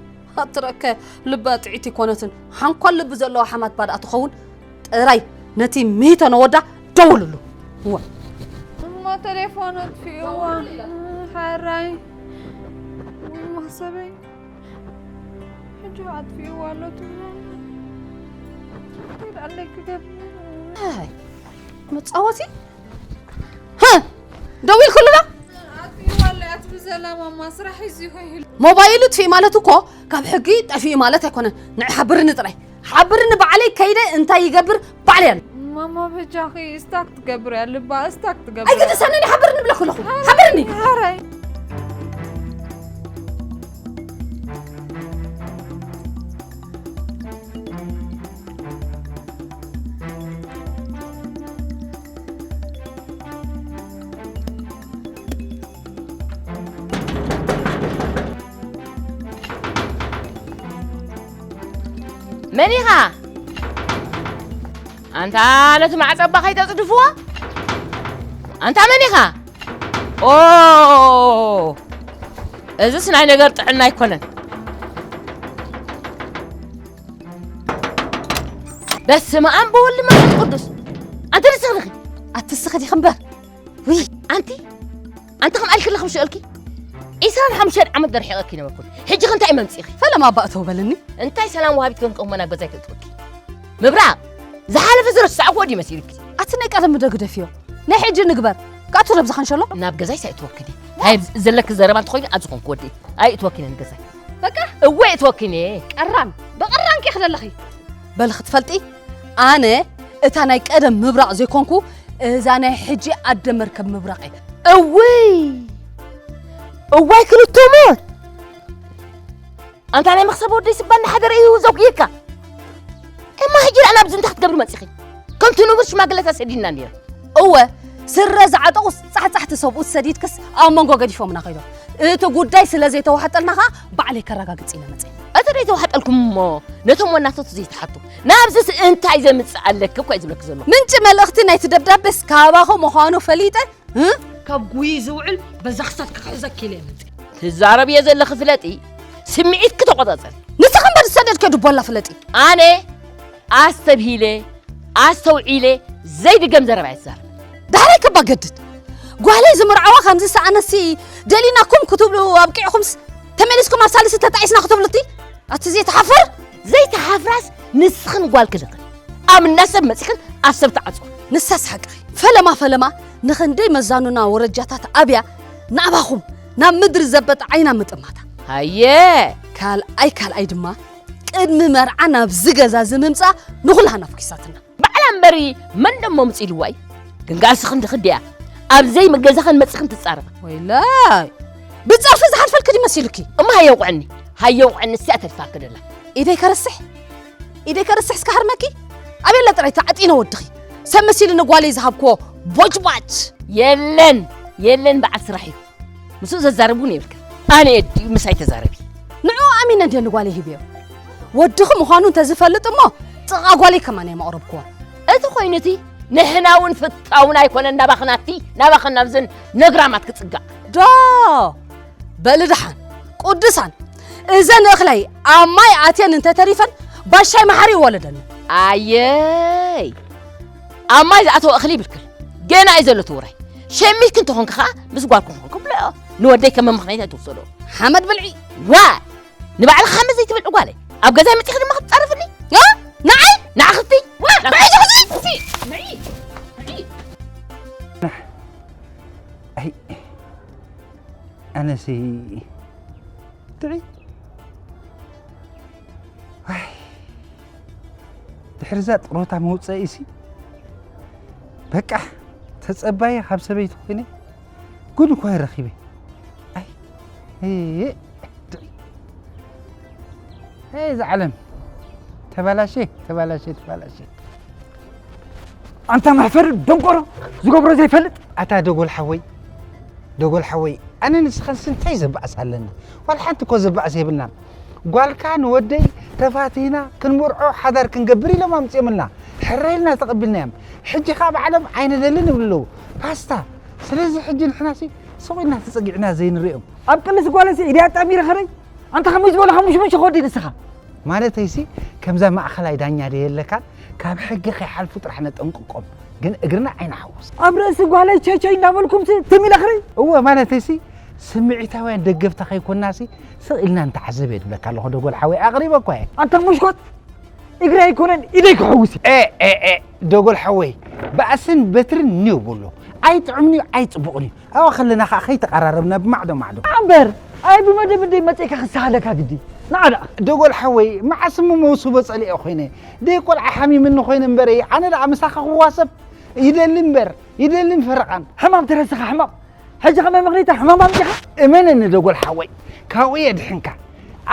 ኣትረከ ልባ ጥዕይቲ ኣይኮነትን። ሓንኳል ልቢ ዘለዋ ሓማት ባድኣ ትኸውን። ጥራይ ነቲ ሚተን ወዳ ደውልሉ። እወ። እሞ ቴሌፎን ኣጥፊእዋ። ሓራይ። ወይ መኽሰበይ። ሕጂ ኣጥፊእዋ ኣሎ ትብሎ። እንታይ ደኣ ኣለይ ክገብር? ኣይ፣ መጻወቲ? ሃ! ደዊልክሉ ዶ? ኣጥፊእዋ ኣለይ፣ ኣቲ ብዘላ ማማ ስራሕ ሒዙ ይኾይል። ሞባይሉ ጥፊእ ማለት እኮ ካብ ሕጊ ጠፊኡ ማለት ኣይኮነን። ንዒ ሓብርኒ ጥራይ። ሓብርኒ ባዕለይ ከይደ እንታይ ይገብር ባዕለይ ኣሎ። ማማ በጃኺ ስታክ ትገብር እያ፣ ልባ ስታክ ትገብር እያ። ኣይግድሰንን ሓብርኒ ብለኩ ኣለኹ። ሓብርኒ። ሓራይ። መን ኢኻ? ኣንታ ነቲ ማዕጸ እባ ከይተጽድፍዎ? ኣንታ መን ኢኻ? ኦ! እዝስ ናይ ነገር ጥዕና ኣይኮነን። በስመ ኣብ በወልድ መንፈስ ቅዱስ። ኣንቲ ንስኺ ዲኺ? ኣቲ ንስኺ ዲኺ እምበር? ውይ፣ ኣንቲ፣ ኣንቲ ከም ኣልክለኹም ሽእልኪ? ዒስራን ሓሙሽተን ዓመት ደርሒቐኪ ነበርኩ። ሕጂ ኸ እንታይ መምጺእኺ? ፈለማ እባ እተው በልኒ። እንታይ ሰላም ወሃቢት ኮንኪ እሞ ናብ ገዛይ ተእትወኪ? ምብራቕ፣ ዝሓለፈ ዝረሳዕኩዎ ድዩ መሲልኪ? ኣቲ ናይ ቀደም ዶ ግደፍዮ። ናይ ሕጂ ንግበር። ካቱ ረብዛ ኸንሸሎ? ናብ ገዛይ ሳይእትወኪ ድዩ? ሃይ፣ ዘለኪ ዘረባ እንተኾይኑ ኣብዚ ኾንኩ ወዲ። ኣይእትወኪ ነን ገዛይ። በቃ? እወ እትወኪ እየ። ቀራን። በቐራንኪ ኢኺ ዘለኺ። በል ክትፈልጢ፣ ኣነ እታ ናይ ቀደም ምብራቕ ዘይኮንኩ፣ እዛ ናይ ሕጂ ኣደ መርከብ ምብራቕ እየ። እውይ! እዋይ ክልተ ሞት! ኣንታ ናይ መኽሰብ ወደይ ስባ እናሓደረ እዩ ዘጉየካ። እማ ሕጂ ደኣ ናብዚ እንታይ ክትገብሪ መጺኺ? ከምቲ ንቡር ሽማግለታት ሰዲድና ነይረ። እወ፣ ስረ ዝዓጠቑስ ጻሕጻሕቲ ሰብኡት ሰዲድክስ ኣብ መንጎ ገዲፎምና ከይዶም። እቲ ጉዳይ ስለ ዘይተዋሕጠልና ኸኣ ባዕለይ ከረጋግጽ ኢለ መጺአ። እቲ ዘይተዋሕጠልኩም እሞ ነቶም ወናተቱ ዘይትሓቱ። ናብዚስ እንታይ ዘምጽእ ኣለኪ እኮ እዩ ዝብለኪ ዘሎ። ምንጪ መልእኽቲ ናይቲ ደብዳቤስ ካባኹም ምዃኑ ፈሊጠ፣ እ? ካብ ጉይ ዝውዕል በዛ ክሳድ ክሕዘኪ ኢለ እየ መጺአ። ትዛረብዮ ዘለኺ ፍለጢ፣ ስምዒትኪ ተቖጻጸሪ። ንስኺ እምበር ዝሰደድክዮ ድቦላ ፍለጢ። ኣነ ኣስተብሂለ፣ ኣስተውዒለ፣ ዘይድገም ዘረባ እየ ዝዛረብ። ዳሕራይ ከባ ገድድ። ጓለይ ዝምርዓዋ ከም ዝሰኣነሲ ደሊናኩም ክትብሉ ኣብቂዕኹምስ ተመሊስኩም ኣብ ሳልሲ ተጣዒስና ክትብሉ እቲ ኣቲ ዘይትሓፍር? ዘይትሓፍራስ ንስኽን ጓልክን ኢኽን። ኣብ እንዳ ሰብ መጺኽን ኣብ ሰብ ትዓጽዋ። ንሳስ ሓቅኺ። ፈለማ ፈለማ ንኽንደይ መዛኑና ወረጃታት ኣብያ ናባኹም ናብ ምድሪ ዘበጠ ዓይና ምጥማታ። ሃየ! ካልኣይ ካልኣይ ድማ ቅድሚ መርዓ ናብዚ ገዛ እዚ ምምጻእ ንኹላህና ፍኪሳትና። ባዕላ እምበሪ መን ደሞ ምጽ ኢልዋ እዩ? ግን ጋር ስኽን ድኽድያ ኣብ ዘይ ገዛኽን መጺኽን ትጻረፋ። ወይላይ! ብጸርፊ ዝሓልፈልኪ ድዩ መሲሉኪ? እሞ ሃየ ውቕዕኒ፣ ሃየ ውቕዕኒ እስያ ተሪፋኪ ደላ። ኢደይ ከርስሕ? ኢደይ ከርስሕ እስከ ሃርመኪ? ኣቤላ ጥራይ ተዓጢነ ወድኺ። ሰብ መሲሉ ንጓለይ ዝሃብክዎ ቦጭባጭ። የለን፣ የለን በዓል ስራሕ እዩ። ምስኡ ዘዛርብ እውን የብልክን። ኣነ እየ ድዩ ምሳይ ተዛረቢ? ንዕኡ ኣሚነ እንድየ ንጓለይ ሂብዮ። ወድኺ ምዃኑ እንተዝፈልጥ እሞ ጥቓ ጓለይ ከማን ኣየማቕረብክዎን። እቲ ኮይኑ እቲ ንሕና እውን ፍታውና ኣይኮነን ናባኽን ኣቲ፣ ናባኽን ናብዘን ነግራማት ክጽጋዕ። ዶ! በሊ ደሓን፣ ቅዱሳን፣ እዘን እኽለይ ኣብ ማይ ኣትየን እንተተሪፈን ባሻይ መሓሪ ይወለደኒ። ኣየይ! ኣብ ማይ ዝኣተወ እኽሊ ይብልክን። ገና እዩ ዘሎ እቲ ውራይ። ሸሚትክን ተኾንኪ ኸኣ ምስ ጓልክን ኮንኩም ብልዕኦ። ንወደይ ከም መመኽነይታ ኣይትውሰዶ። ሓመድ ብልዒ። ዋ! ንባዕልኺ ሓመድ ዘይትብልዒ ጓለይ። ኣብ ገዛይ መጺኺ ድማ ክትጻረፍኒ? እ? ንዓይ? ንዓኽቲ? ዋ! ንዓይ ትሕዚ? ንዒ! ንዒ! ኣይ፣ ኣነሲ ጥዒ። ዋይ፣ ድሕሪ እዛ ጥሮታ መውፀኢሲ በቃ ተፀባየ ካብ ሰበይቲ ኮይነ ጉድ እኳ ይረኺበ። ኣይ፣ እ፣ ድዒ። ሄይ፣ እዛ ዓለም ተባላሸ፣ ተባላሸ፣ ተባላሸ። ኣንታ መሕፈሪ ደንቆሮ፣ ዝገብሮ ዘይፈልጥ። ኣታ ደጎል ሓወይ፣ ደጎል ሓወይ፣ ኣነ ንስኻንስ እንታይ ዘባእስ ኣለና? ዋላ ሓንቲ እኮ ዘባእስ የብልናን። ጓልካ ንወደይ ተፋቲና ክንምርዖ ሓዳር ክንገብር ኢሎም ኣምጺኦምልና። ሕራይ ኢልና ተቐቢልናዮም። ሕጂ ኸኣ ባዕሎም ኣይንደልን ይብሉ ኣለዉ። ፓስታ። ስለዚ ሕጂ ንሕናሲ ስቕ ኢልና ተጸጊዕና ዘይንርእዮም። ኣብ ቅልስ ጓለሲ ኢድያ ኣጣሚረ ኸረይ? ኣንታ ከመይ ዝበለ ሓሙሽሙሽ ኸወዲ ንስኻ? ማለተይሲ ከምዛ ማእኸላይ ዳኛ ዶ የለካን? ካብ ሕጊ ከይሓልፉ ጥራሕ ነጠንቅቆም፣ ግን እግርና ኣይንሓውስ። ኣብ ርእሲ ጓለይ ቸይ ቸይ እናበልኩምሲ ትም ኢለ ኽርኢ? እወ፣ ማለተይሲ ስምዒታውያን ደገፍታ ከይኮናሲ ስቕ ኢልና ንተዓዘብ እየ ዝብለካ ኣለኹ። ደጎል ሓወይ ኣቕሪበ እኳ እየ። ኣንታ ሙሽኮት፣ እግሪ ኣይኮነን ኢደይ ክሕውስ እየ። ኤ፣ ኤ፣ ኤ፣ ደጎል ሓወይ፣ ባእስን በትርን ኒው ብሎ። ኣይጥዑምን እዩ፣ ኣይጽቡቕን እዩ። ኣብኣ ከለና ኸኣ ከይተቐራረብና ብማዕዶ ማዕዶ። እምበር፣ ኣይ ብመደብ እንደይ መጺእካ ክሰሃለካ ግዲ። ንዓ ደኣ። ደጎል ሓወይ፣ መዓስ እሞ መውስቦ ጸሊኤ ኮይነ? ደይ ቆልዓ ሓሚምኒ ኮይነ እምበረይ፣ ኣነ ደኣ ምሳኻ ክዋሰብ ይደሊ እምበር፣ ይደልን ፈረቓን። ሕማም ተረስኻ ሕማም። ሕጂ ከመይ ምኽኒታ ሕማም ኣምጺኻ? እመነኒ ደጎል ሓወይ፣ ካብኡ የድሕንካ።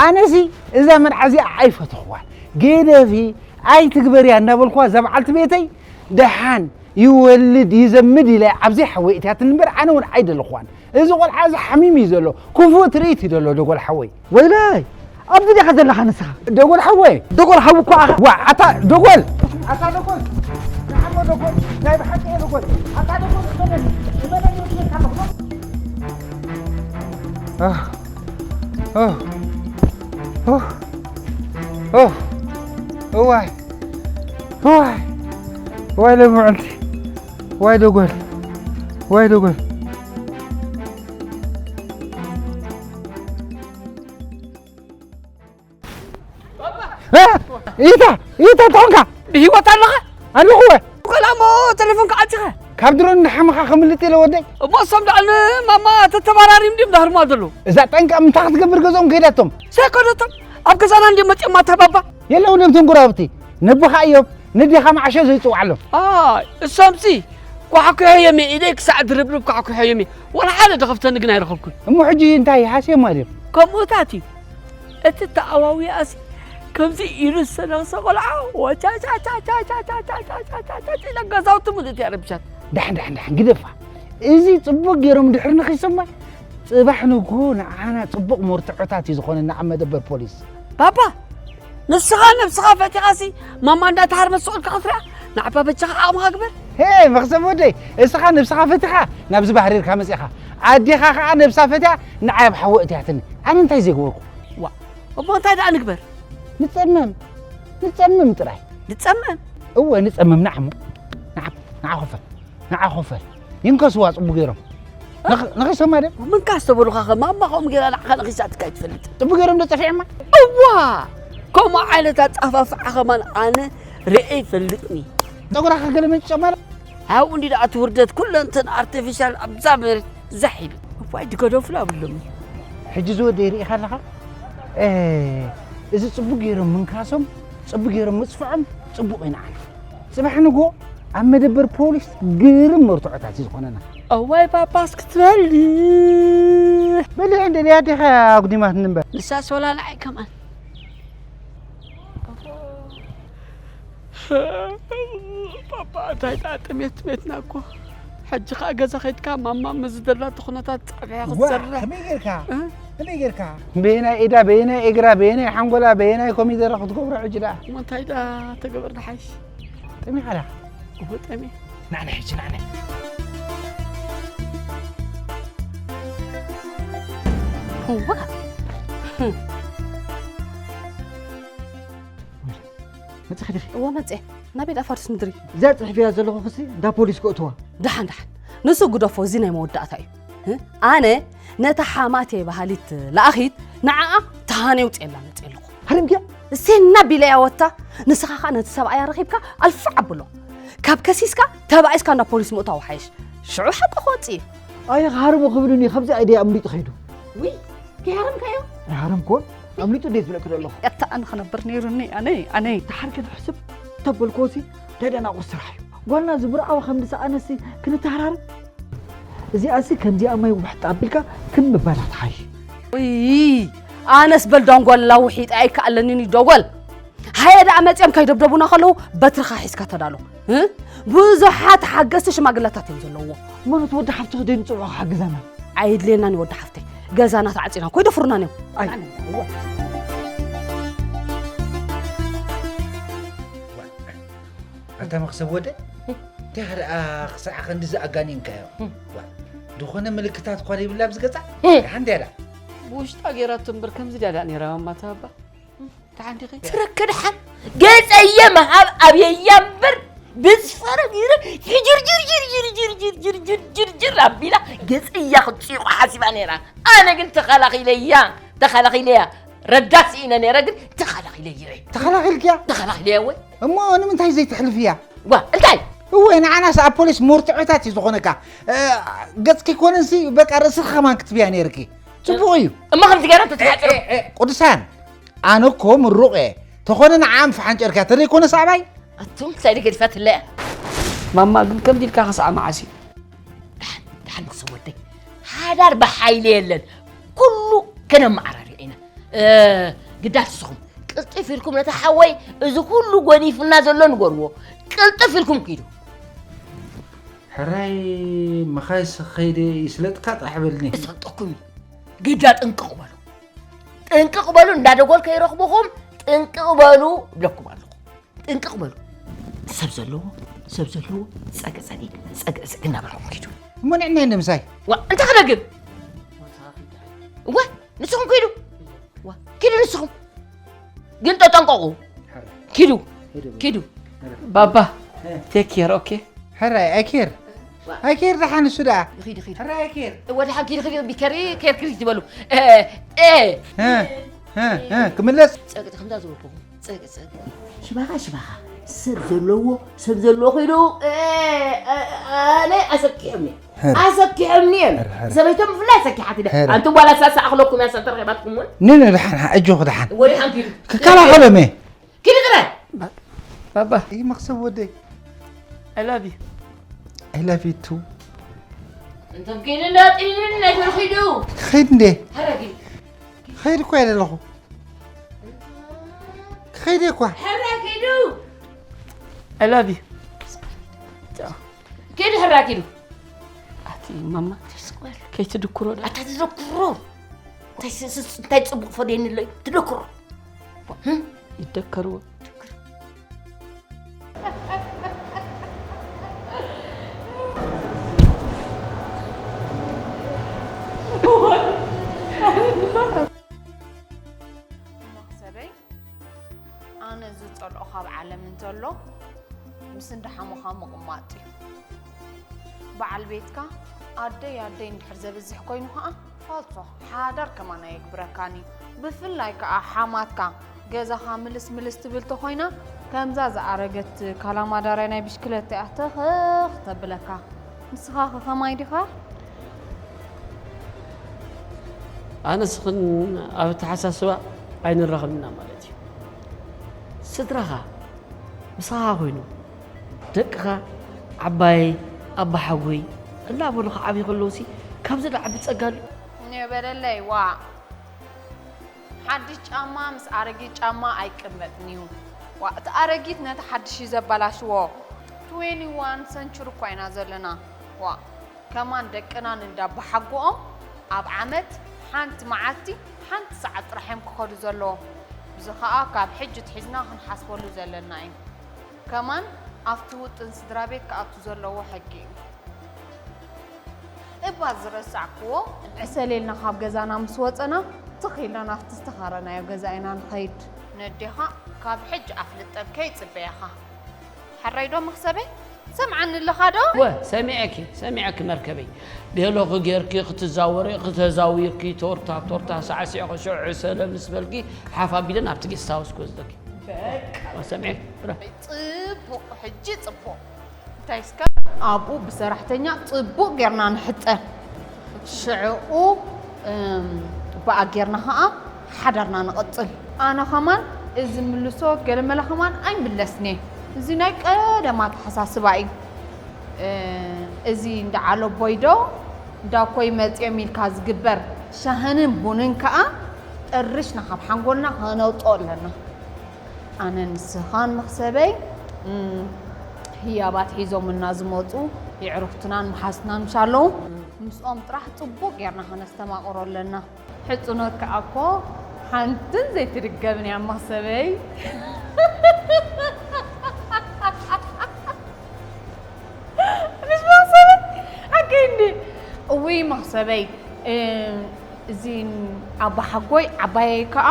ኣነሲ እዛ መርዓ እዚኣ ኣይፈተኽዋን። ገደፊ ኣይትግበርያ እናበልኩዋ እዛ በዓልቲ ቤተይ ደሓን ይወልድ ይዘምድ ኢለ ኣብዚ ሓወይ እትያትኒ እምበር ኣነ እውን ኣይደለኽዋን። እዚ ቆልዓ እዚ ሓሚም እዩ ዘሎ። ክፉእ ትርኢት እዩ ዘሎ ደጎል ሓወይ። ወይለይ! ኣብዚ ዲኻ ዘለኻ ንስኻ? ደጎል ሓወይ! ደጎል ሓው እኮ ኣኻ። ዋ፣ ኣታ ደጎል! ኣታ ደጎል! ንዓሞ ደጎል! ናይ ብሓቂ እየ ደጎል! ኣታ ደጎል! እመነኒ! እመነኒ! እመነኒ! ኣህ! ኦህ! ኦህ! ኦህ! እዋይ! እዋይ! እዋይ ለመዓልቲ! እዋይ ደጎል! እዋይ ደጎል! እ? ኢታ፣ ኢታ፣ እንታይ ኾንካ? ብህይወት ኣለኻ? ኣለኹ ወ። ቆላ እሞ ቴሌፎንካ ዓጺኻ? ካብ ድሮ እናሓመኻ ከምልጥ ኢለ ወደይ። እሞ እሶም ደኣ ንማማ ተተባራርዮም ድዮም ዳህርማ ዘለዉ? እዛ ጠንቃ እንታይ ክትገብር ገዝኦም ከይዳቶም? ሰከደቶም ኣብ ገዛና እንድዮም መጺኦም ኣታ ባባ። የለውን እዮም ተንጎራብቲ። ነቦኻ እዮም፣ ነዴኻ መዓሾ ዘይጽውዓሎም። ኣይ፣ እሶምሲ ኳሕኩሖ እዮም ኢደይ ክሳዕ ድርብርብ ኳሕኩሖ እዮም። ዋላ ሓደ ደኸፍተኒ ግን ኣይረኸብኩን። እሞ ሕጂ እንታይ ሃስዮም ማለት እዩ? ከምኡታት እዩ። እቲ ተኣዋዊኣሲ ከምዚ ኢሉ ዝሰለኽሰ ቆልዓ ወቻቻቻቻቻቻቻቻቻቻቻ ኢላ ገዛውቲ ምልእቲ እያ ረብሻት። ዳሕን ዳሕን ዳሕን ግደፋ። እዚ ጽቡቅ ገይሮም ድሕሪ ነኺሶማ ጽባሕ ንግሆ ንዓና ጽቡቅ መርትዖታት እዩ ዝኾነና ኣብ መደበር ፖሊስ። ባባ ንስኻ ነብስኻ ፈቲኻሲ ማማ እንዳተሃርመት ስቕ ኢልካ ክትሪኣ ንዓባ በጃኻ ዓቕምኻ ግበር። ሄ መኽሰብ ወደይ እስኻ ነብስኻ ፈቲኻ ናብዚ ባህሪ ኢልካ መጺኻ ኣዴኻ ከኣ ነብሳ ፈትያ ንዓይ ኣብ ሓዊ እትያትኒ ኣነ እንታይ ዘይገበርኩ? ዋ እሞ እንታይ ደኣ ንግበር? ንጸመም ንጸመም ጥራይ። ንጸመም? እወ ንጸመም። ንዓሞ ንዓ ንዓ ኮፈል ንዓ ኮፈል ይንከስዋ ጽቡ ገይሮም። ነኺ- ነኺሶማ ድዮም? ምንካስ ተበሉኻ ኸ ማማ ከምኡ ገይራ ንዓኻ ነኺሳትካ ኣይትፈልጥ። ጽቡ ገይሮም ዶ ጸፊዖማ? እዋ ከምኡ ዓይነት ኣጻፋፍዓ ኸማን ኣነ ርእየ ይፈልጥኒ። ጸጉራ ከገለመጭ ጨማለ ኣብኡ እንዲ ደኣ እቲ ውርደት ኩለንተን ኣርቲፊሻል ኣብዛ መሬት ዛሕ ኢሉ። እዋይ ድገደፉሉ ኣብሎም። ሕጂ ዝወደይ ርኢኻ ኣለኻ? እ፣ እዚ ጽቡቅ ገይሮም ምንካሶም፣ ጽቡቅ ገይሮም ምጽፍዖም ጽቡቅ እዩ ንዓና። ጽባሕ ንግሆ ኣብ መደበር ፖሊስ ግርም መርትዖታት እዩ ዝኾነና። እዋይ ፓፓስ ክትበሊ። በሊሕ እንደ ኣዴኻ ኣጉዲማትኒ እምበር። ንሳስ ወላ ንዓይ ከማን። ፓፓ እንታይ ደኣ ጥሜት ጥሜትና እኮ። ሕጂ ኸኣ ገዛ ኸይድካ ማማ ምስ ዝደላቶ ኩነታት ጻብያ ዋ ክትሰርሕ። ከመይ ጌርካ? እ? ከመይ ጌርካ? በየናይ ኢዳ፣ በየናይ እግራ፣ በየናይ ሓንጎላ፣ በየናይ ኮሚደረ ክትገብሮ ሕጂ ደኣ? እሞ እንታይ ደኣ ተገበር ደሓይሽ? ጠሚኻ ደኣ? እወ ጠምየ። ናዕና ሕጂ ናዕና። እዋ። መጺኺ ዲኺ? እወ መጽየ። ናበይ ደኣ ፋርስ ምድሪ? እዛ ጽሕፍያ ዘለኹ ክሲ እንዳ ፖሊስ ክእትዋ። ደሓን ደሓን። ንሱ ግደፎ፣ እዚ ናይ መወዳእታ እዩ። እ? ኣነ ነታ ሓማቴ በሃሊት ለኣኺት ንዓኣ ተሃንየ ውጽኤላ መጽየ ኣለኹ። ሃሪምክያ? እሴና ቢለያ ወታ፣ ንስኻ ኸኣ ነቲ ሰብኣያ ረኺብካ ኣልፍዕ ኣብሎ። ካብ ከሲስካ ተባኢስካ እንዳ ፖሊስ ምእታው ሓይሽ። ሽዑ ሓቂ ክወጽእ እዩ። ኣየ ክሃርሞ ክብልኒ፣ ከምዚ ኣይደይ ኣምሊጡ ኸይዱ። ውይ፣ ከይሃረምካዮ? ኣይሃረምኩዎን። ኣምሊጡ እንዴት ዝብለኪ ዘለኹ? ያታ ኣነ ክነብር ነይሩኒ፣ ኣነ፣ ኣነ። ደሓር ክንሕስብ ተበልክዎሲ፣ እንታይ ደኣ ናቑስ ስራሕ እዩ። ጓልና ዝብርዓዋ ከም ዝሰኣነሲ ክንተሃራረብ? እዚኣሲ ከምዚኣ ማይ ውሕጥ ኣቢልካ ክም ምባላ ትሓይሽ። ውይ፣ ኣነስ በል ዳንጓላ ውሒጠ ኣይከኣለንን እዩ ዶጎል። ሃየ ደኣ መጺኦም ከይደብደቡና ከለዉ በትርኻ ሒዝካ ተዳሎ። እ? ብዙሓት ሓገዝቲ ሽማግለታት እዮም ዘለውዎ። እሞ ነቲ ወዲ ሓፍትኺ ደይ ንጽውዖ ክሓግዘና? ኣየድልየናን እዩ ወዲ ሓፍተይ። ገዛና ተዓጺና እኮ ይደፍሩናን እዮም። ኣይ። ኣነ፣ እወ። ኣታ መኽሰብ ወደ እንታይ ደኣ ክሳዕ ክንድዚ ኣጋኒንካዮ? ዋ፣ ዝኾነ ምልክታት እኳ ዘይብላ ኣብዚ ገጻ? ሓንቲ እያ ደኣ። ብውሽጣ ገይራቶ እምበር ከምዚ ድያ ደኣ ነይራ ማማ ተባባ? ደሓን ዲኺ? ትረከ ደሓን ገጸየ ምሃብ ኣብየያ እምበር ብዝፈረ ገይረ ሕጅርጅርጅርጅርጅርጅርጅርጅር ኣቢላ ገጸያ ክትጽይቑ ሓሲባ ነይራ። ኣነ ግን ተኸላኺለያ፣ ተኸላኺለያ። ረዳት ስኢነ ነይረ ግን ተኸላኺለያ። ተኸላኺልክያ? ተኸላኺለያ ወይ? እሞ ንምንታይ ዘይትሕልፍያ? ዋ፣ እንታይ? እወ፣ ንዓናስ ኣብ ፖሊስ መርትዖታት እዩ ዝኾነካ። እ፣ ገጽኪ ኮነንሲ በቃ ርእስኺ ከማን ክትብያ ነይርኪ። ጽቡቕ እዩ። እሞ ከምዚ ገይራ እንተትሓጽሮ? እ፣ እ፣ እ፣ ቅዱሳን፣ ኣነ እኮ ምሩቕ እየ። ተኾነ ንዓኣ ምፍሓንጨርካ ተዘይኮነስ ኣባይ? ኣቱም እንታይ ደገድፋትለ? ማማ ግን ከምዚ ኢልካ ክሳዕ መዓስ እዩ? ደሓን፣ ደሓን ክሰብ ወደይ። ሓዳር ብሓይሊ የለን። ኩሉ ከነመዓራርዮ ኢና። እ፣ ግዳ ንስኹም ቅልጥፍ ኢልኩም ነቲ ሓወይ እዚ ኩሉ ጎኒፉና ዘሎ ንገርዎ። ቅልጥፍ ኢልኩም ኪዱ። ሕራይ መኻይስ ኸይደ ይስለጥካ ጥራሕ በልኒ። እሰልጠኩም እዩ። ግዳ ጥንቅቕ በሉ። ጥንቅቕ በሉ፣ እንዳደጎል ከይረኽብኹም ጥንቅቕ በሉ እብለኩም ኣለኹ። ጥንቅቕ በሉ። ሰብ ዘለዎ፣ ሰብ ዘለዎ፣ ጸግጸጊ፣ ጸግጸጊ እናበልኩም ኪዱ። እሞ ንዕና እንደ ምሳይ? ዋ፣ እንታይ ክደግም? እወ፣ ንስኹም ኪዱ። ዋ፣ ኪዱ ንስኹም። ግን ተጠንቀቑ። ኪዱ፣ ኪዱ። ባባ፣ እ። ቴክ ኬር፣ ኦኬ? ሕራይ፣ ኣይ ኬር። ኣይ ኬር ደሓን እሱ ደኣ። ይኺድ፣ ይኺድ። ሕራይ፣ ኣይ ኬር። እወ፣ ደሓን ኪዱ፣ ኪዱ፣ ቢከሪ፣ ኬር፣ ኪዱ ትበሉ። እ፣ እ። እ፣ እ፣ እ፣ ክምለስ። ጸግጢ ከምዛ ዝበልኩኹም። ጸግጢ፣ ጸግጢ። ሽባኻ፣ ሽባኻ። ሰብ ዘለዎ፣ ሰብ ዘለዎ ኺዱ፣ እ፣ እ፣ ኣነ ኣሰኪሖም እየ። ሕር። ኣሰኪሖምኒ እዮም። ሕር፣ ሕር። ሰበይቶም ብፍላይ ኣሰኪሓት ኢለ። ሕር። ኣንቱም ዋላ ሳሳ ኣኽለኩም እያ፣ ሰብ ተረኺባትኩም እውን። ኑ፣ ኑ፣ ደሓን፣ እጆኹ ደሓን። ወዲሓን ኪዱ። ክከላኸሎም እየ። ኪዱ ጥራይ። ባ-፣ ባባ። ይህ መኽሰብ ወደይ። I love you። I love you too። እንቶም ኪዱ እንዳጥይን ነገር ኺዱ። ክኸይድ እንዴ? ሕረ ኪዱ። ክኸይድ እኮ እየ ዘለኹ። ክኸይድ እየ እኳ። ሕረ ኪዱ። I love you። ቻው። ኪዱ ሕራ ኪዱ። ኣቲ ማማ፣ ተስቆል። ከይትድክሮ ዳ። ኣታ ትደክሮ። እንታይ ስ-፣ ስ-፣ እንታይ ጽቡቕ ፈደየኒ ኣሎ እዩ? ትደክሮ። ህም? ይደከርዎ። መኽሰበይ፣ ኣነ ዝጸልኦ ካብ ዓለም እንተሎ፣ ምስ እንዳ ሓሙኻ ምቕማጥ እዩ። በዓል ቤትካ ኣደይ ኣደይ እንድሕር ዘብዝሕ ኮይኑ ኸኣ ፋልሶ ሓዳር ከማን ኣየግብረካን እዩ። ብፍላይ ከኣ ሓማትካ ገዛኻ ምልስ ምልስ ትብል ተኾይና፣ ከምዛ ዝኣረገት ካላማዳርያ ናይ ብሽክለታ እያ ተኸኽ ተብለካ። ንስኻ ኸ ኸማይ ዲኻ? ኣነስኽን ኣብ ኣተሓሳስባ ኣይንራኸብን ኢና ማለት እዩ። ስድራኻ ምሳኻ ኮይኑ፣ ደቅኻ ዓባየይ፣ ኣባሓጎይ እናበሉ ክዓብዩ ከለውሲ፣ ካብዚ ዝዓቢ ጸጋ ኣሎ? እኔ በለለይ፣ ዋእ። ሓድሽ ጫማ ምስ ኣረጊት ጫማ ኣይቅመጥን እዩ። ዋእ፣ እቲ ኣረጊት ነቲ ሓድሽ እዩ ዘበላሽዎ። ትዌንቲ ዋን ሰንቹሪ እኳ ኢና ዘለና። ዋእ፣ ከማን ደቅና ንዳባሓጎኦም ኣብ ዓመት ሓንቲ መዓልቲ ሓንቲ ሰዓት ጥራሕ እዮም ክኸዱ ዘለዎም። እዚ ኸኣ ካብ ሕጂ ኣትሒዝና ክንሓስበሉ ዘለና እዩ። ከማን ኣብቲ ውጥን ስድራ ቤት ክኣቱ ዘለዎ ሕጊ እዩ። እባ ዝረሳዕክዎ፣ ዕሰል ኢልና ካብ ገዛና ምስ ወጸና፣ ትኽ ኢልና ናብቲ ዝተኻረናዮ ገዛ ኢና ንኸይድ። ነዴኻ ካብ ሕጂ ኣፍልጠን ከይጽበያኻ። ሕራይ ዶ መኽሰበይ? ሰምዓኒ ኣለኻ ዶ? ወ፣ ሰሚዐኪ፣ ሰሚዐኪ መርከበይ። ቤሎኺ ጌርኪ ክትዛወሪ፣ ክተዛዊርኪ፣ ቶርታ፣ ቶርታ ሳዕሲዕኺ፣ ሽዑ ዕሰለ ምስ በልኪ፣ ሓፍ ኣቢለ ናብቲ ጌስት ሃውስ ክወስደኪ። በቃ። ወ፣ ሰሚዐኪ፣ ብራ። ጽቡቕ፣ ሕጂ ጽቡቕ። እንታይ እስከ ኣብኡ ብሰራሕተኛ ጽቡቕ ጌርና ንሕጸን። ሽዕኡ፣ እም፣ ብኣ ጌርና ኸኣ ሓዳርና ንቕጽል። ኣነ ኸማን እዚ ምልሶ ገለመለ ኸማን ኣይምለስን እየ። እዚ ናይ ቀደም ኣተሓሳስባ እዩ። እ፣ እዚ እንዳ ዓለቦይ ዶ እንዳ ኮይ መጽዮም ኢልካ ዝግበር ሻህንን ቡንን ከኣ ጠርሽና ካብ ሓንጎልና ከነውጽኦ ኣለና። ኣነ ንስኻን መኽሰበይ፣ እም፣ ህያባት ሒዞምልና ዝመጹ የዕሩኽትናን መሓዝትናን ምሽ ኣለዉ፣ ምስኦም ጥራሕ ጽቡቕ ጌርና ከነስተማቕሮ ኣለና። ሕጽኖት ከኣ እኮ ሓንትን ዘይትድገምን እያ መኽሰበይ። ምሽ መኽሰበይ? ሓቀይ እንዴ? እውይ መኽሰበይ፣ እ፣ እዚ ኣባሓጎይ ዓባየይ ከኣ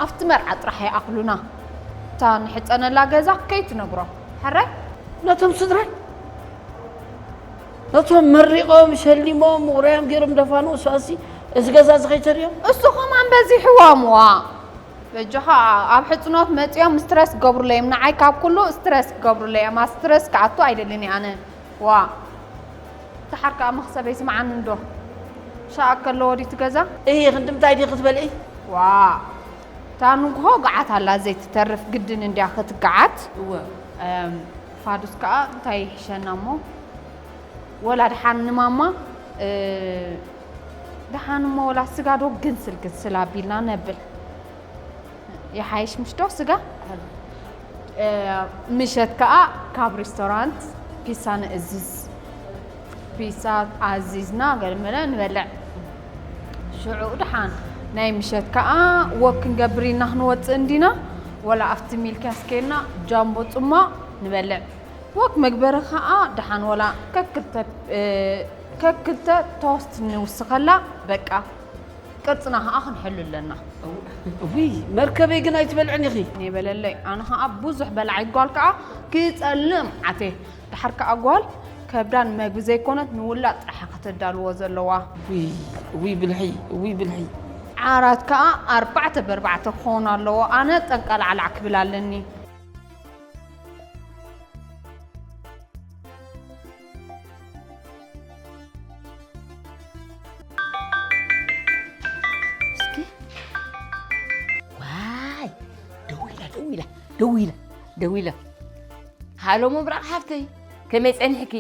ኣብቲ መርዓ ጥራሕ ይኣኽሉና። እታ ንሕጸነላ ገዛ ከይትነግሮ። ሕራይ? ነቶም ስድራይ፣ ነቶም መሪቖም፣ ሸሊሞም፣ ውራዮም ገይሮም ደፋንዎ፣ እሷሲ እዚ ገዛ እዚ ከይተርእዮ? እሱ ኸማን በዚሕዎም፣ ዋእ። በጃኻ ኣብ ሕጽኖት መጺኦም ስትረስ ክገብሩለይ እዮም። ንዓይ ካብ ኩሉ ስትረስ ክገብሩለይ እዮም። ኣብ ስትረስ ክኣቱ ኣይደልን እየ ኣነ። ዋ። ደሓር ከኣ መኽሰበይ ስምዓኒ እንዶ። ሻቕ ከሎ ወዲቲ ገዛ? እሂ፣ ክንዲ ምንታይ ድዩ ክትበልዒ? ዋ። እታ ንግሆ ገዓት ኣላ ዘይትተርፍ ግድን እንድያ ክትገዓት። እወ። እም፣ ፋዱስ ከኣ እንታይ ይሕሸና እሞ? ወላ ደሓን ንማማ፣ እ፣ ደሓን እሞ ወላ ስጋ ዶ ግንስል ግንስል ኣቢልና ነብል። ይሓይሽ ምሽ ዶ ስጋ? እ፣ ምሸት ከኣ ካብ ሬስቶራንት ፒሳ ንእዝዝ። ፒሳ ኣዚዝና ገለመለ ንበልዕ። ሽዑ ደሓን ናይ ምሸት ከኣ ወክ ክንገብር ኢልና ክንወጽእ እንዲና፣ ወላ ኣብቲ ሚልክያስ ኬድና ጃምቦ ጽሟቕ ንበልዕ። ወክ መግበሪ ከኣ ደሓን ወላ ከክልተ፣ እ፣ ከክልተ ቶስት ንውስኸላ፣ በቃ ቅርጽና ከኣ ክንሕሉ ኣለና። እውይ፣ መርከበይ ግን ኣይትበልዕን ኢኺ። እኔ በለለይ፣ ኣነ ከኣ ብዙሕ በላዓይ ጓል ከኣ ክጸልም ዓቴ። ደሓር ከኣ ጓል ከብዳ ንመግቢ ዘይኮነት ንውላድ ጥራሕ ከተዳልዎ ዘለዋ። እውይ፣ እውይ ብልሒ፣ እውይ ብልሒ። ዓራት ከኣ ኣርባዕተ ብኣርባዕተ ክኸውን ኣለዎ። ኣነ ጠንቀላዕላዕ ክብል ኣለኒ። እስኪ። ዋይ፣ ደው ኢላ፣ ደው ኢላ፣ ደው ኢላ፣ ደው ኢላ። ሃሎ ምብራቕ ሓፍተይ፣ ከመይ ጸኒሕኪ?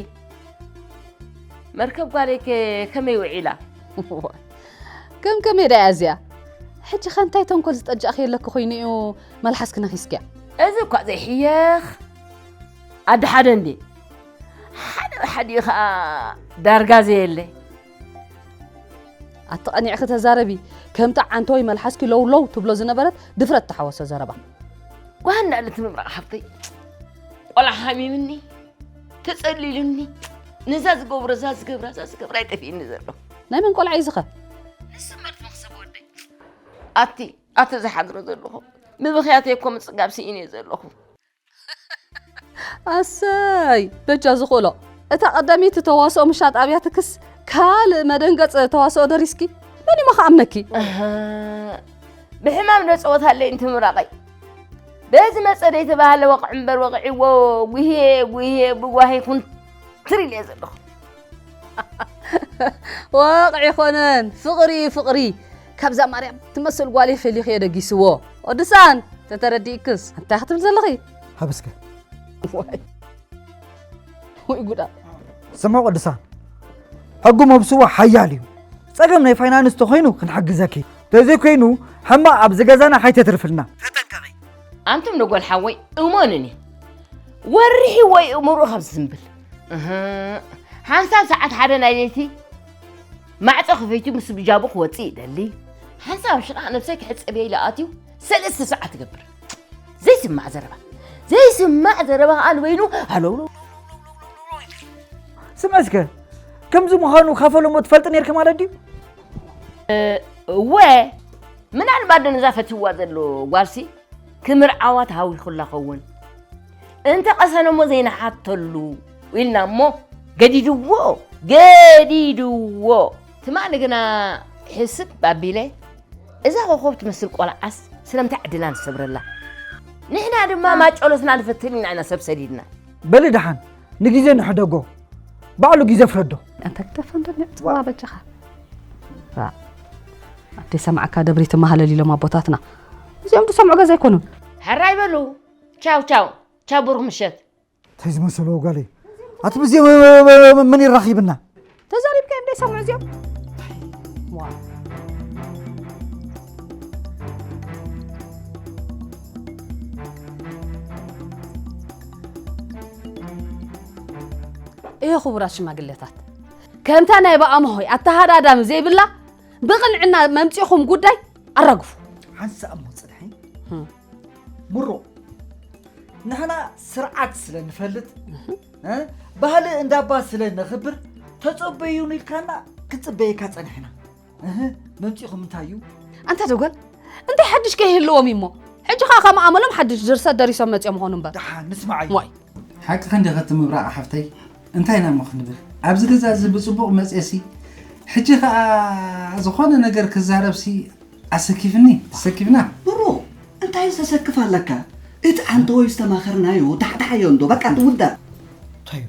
መርከብ ጓለይ ከ ከመይ ውዒላ? ከም ከመይ ደኣ እዚኣ? ሕጂ ኸ እንታይ ተንኮል ዝጠጃእኽዮ ኣለኪ ኾይኑ እዩ መልሓስኪ ነኺስክያ? እዚ እኳ ዘይሕየኽ። ኣደ ሓደ እንዴ? ሓደ ብሓዲኡ ኸኣ ዳርጋ ዘየለ። ኣቲ ቀኒዕኺ ተዛረቢ። ከምቲ ዓንተወይ መልሓስኪ ለው ለው ትብሎ ዝነበረት ድፍረት ተሓወሶ ዘረባ። ጓና ኣለቲ ምብራቕ ሓፍተይ። ቆልዓ ሃሚምኒ፣ ተጸሊሉኒ። ነዛ ዝገብሮ፣ እዛ ዝገብራ፣ እዛ ዝገብራ ይጠፊእኒ ዘሎ። ናይ መን ቆልዓ እዩ ዝኸ? ንሱ መርት መኽሰብ ወደይ። ኣቲ፣ ኣቲ ዝሓድሮ ዘለኹ። ምብኽያተይ እኮ ምጽጋብ ስኢነ ዘለኹ። ኣሰይ፣ በጃ ዝኽእሎ። እታ ቀዳመይቲ ተዋስኦ ምሻጥ ኣብያትክስ ካልእ መደንገጽ ተዋስኦ ደሪስኪ? መን እዩ ከኣምነኪ? ኣሃ፣ ብሕማም ዶ ጸወታ ኣለይ እንቲ ምራቐይ? በዚ መጸ ደይተባህለ ወቕዒ እምበር ወቕዒዎ፣ ጉህየ፣ ጉህየ፣ ብጓሂ ኩንትር ኢለ ዘለኹ። ወቕዒ ኮነን፣ ፍቕሪ፣ ፍቕሪ። ካብዛ ማርያም ትመስል ጓል ፈሊኽዮ ደጊስዎ። ቅዱሳን፣ ተተረዲእክስ፣ እንታይ ክትብል ዘለኺ? ሃብስከ። ዋይ። ወይ ጉዳ። ስምዑ ቅዱሳን፣ ሕጊ መብስዎ ሓያል እዩ። ጸገም ናይ ፋይናንስ ተኾይኑ ክንሕግዘኪ። ተዘይኮይኑ ሕማቕ ኣብዚ ገዛና ሓይተትርፍልና። ተጠንቀቒ። ኣንቱም ንጎል ሓወይ እመኑኒ። ወርሒ ወይ እምሩ ካብ ዝዝንብል። እህ፣ ሓንሳብ ሰዓት ሓደ ናይ ለይቲ ማዕጾ ከፈይቱ ምስ ብጃቡ ክወጽእ ይደሊ። ሓንሳብ ሽቓ ነብሰይ ክሕጸብ ኢለ ኣትዩ ሰለስተ ሰዓት ትገብር። ዘይስማዕ ዘረባ። ዘይስማዕ ዘረባ ከኣ ንበይኑ ሃለውለው። ስምዒ እስከ፣ ከምዚ ምዃኑ ካፈሎሞ ትፈልጢ ነይርኪ ማለት ድዩ? እ፣ እወ፣ ምናልባት ነዛ ፈትዋ ዘሎ ጓልሲ ክምርዓዋ ተሃዊኹላ ኸውን። እንተ ቀሰነሞ ዘይነሓተሉ ኢልና እሞ ገዲድዎ፣ ገዲድዎ። ትማሊ ግና ሕስብ ኣቢለ፣ እዛ ኮኾብ ትመስል ቆልዓስ ስለምንታይ ዕድላ ንሰብረላ? ንሕና ድማ ማጨሎትና ንፈትን ኢና፣ ኢና ሰብ ሰዲድና። በሊ ደሓን፣ ንግዜ ንሕደጎ፣ ባዕሉ ግዜ ፍረዶ። ኣንታ ግደፈ እንዶ ንዕጽዋ በጃኻ። ራ፣ ኣደይ ሰማዕካ ደብሪ ትመሃለል ኢሎም ኣቦታትና። እዚኦም ዝሰምዑ ገዛ ኣይኮኑን። ሕራይ በሉ። ቻው፣ ቻው። ቻው፣ ብሩኽ ምሸት። እንታይ ዝመሰሉ ጓለይ? ኣቲ ብዚ መን ይራኺብና? ተዛሪብካ እንደ ሰምዑ እዚኦም። ዋ። እዮ ክቡራት ሽማግለታት፣ ከምታ ናይ በኣምሆይ ኣተሃዳዳሚ ዘይብላ ብቕንዕና መምጺኹም ጉዳይ ኣራግፉ። ሓንሳእ እሞ ጽንሒ። ህም። ምሮ፣ ንሕና ስርዓት ስለ ንፈልጥ፣ እህ። እ፣ ባህሊ እንዳባ ስለ ነኽብር፣ ተጸበዩን ኢልካና ክንጽበየካ ጸኒሕና። እህ፣ መምጺኹም እንታይ እዩ? ኣንታ ደጎል፣ እንታይ ሓድሽ ከይህልዎም እሞ? ሕጂ ኸኣ ከም ኣመሎም ሓድሽ ድርሰት ደሪሶም መጺኦም ኾኑ እምበር። ደሓን ንስማዓዮ። ዋይ። ሓቅኺ እንዲኺ እቲ ምብራቕ ሓፍተይ፣ እንታይ ኢና እሞ ክንብል? ኣብዚ ገዛ እዚ ብጽቡቕ መጽኤሲ፣ ሕጂ ኸኣ ዝኾነ ነገር ክዛረብሲ ኣሰኪፍኒ፣ ተሰኪፍና። ብሩኽ፣ ተሰክፍ ኣለካ። እቲ ዓንተወይ ዝተማኸርናዮ ዳሕዳሓዮ እንዶ በቃ ትውዳእ። እንታይ እዩ?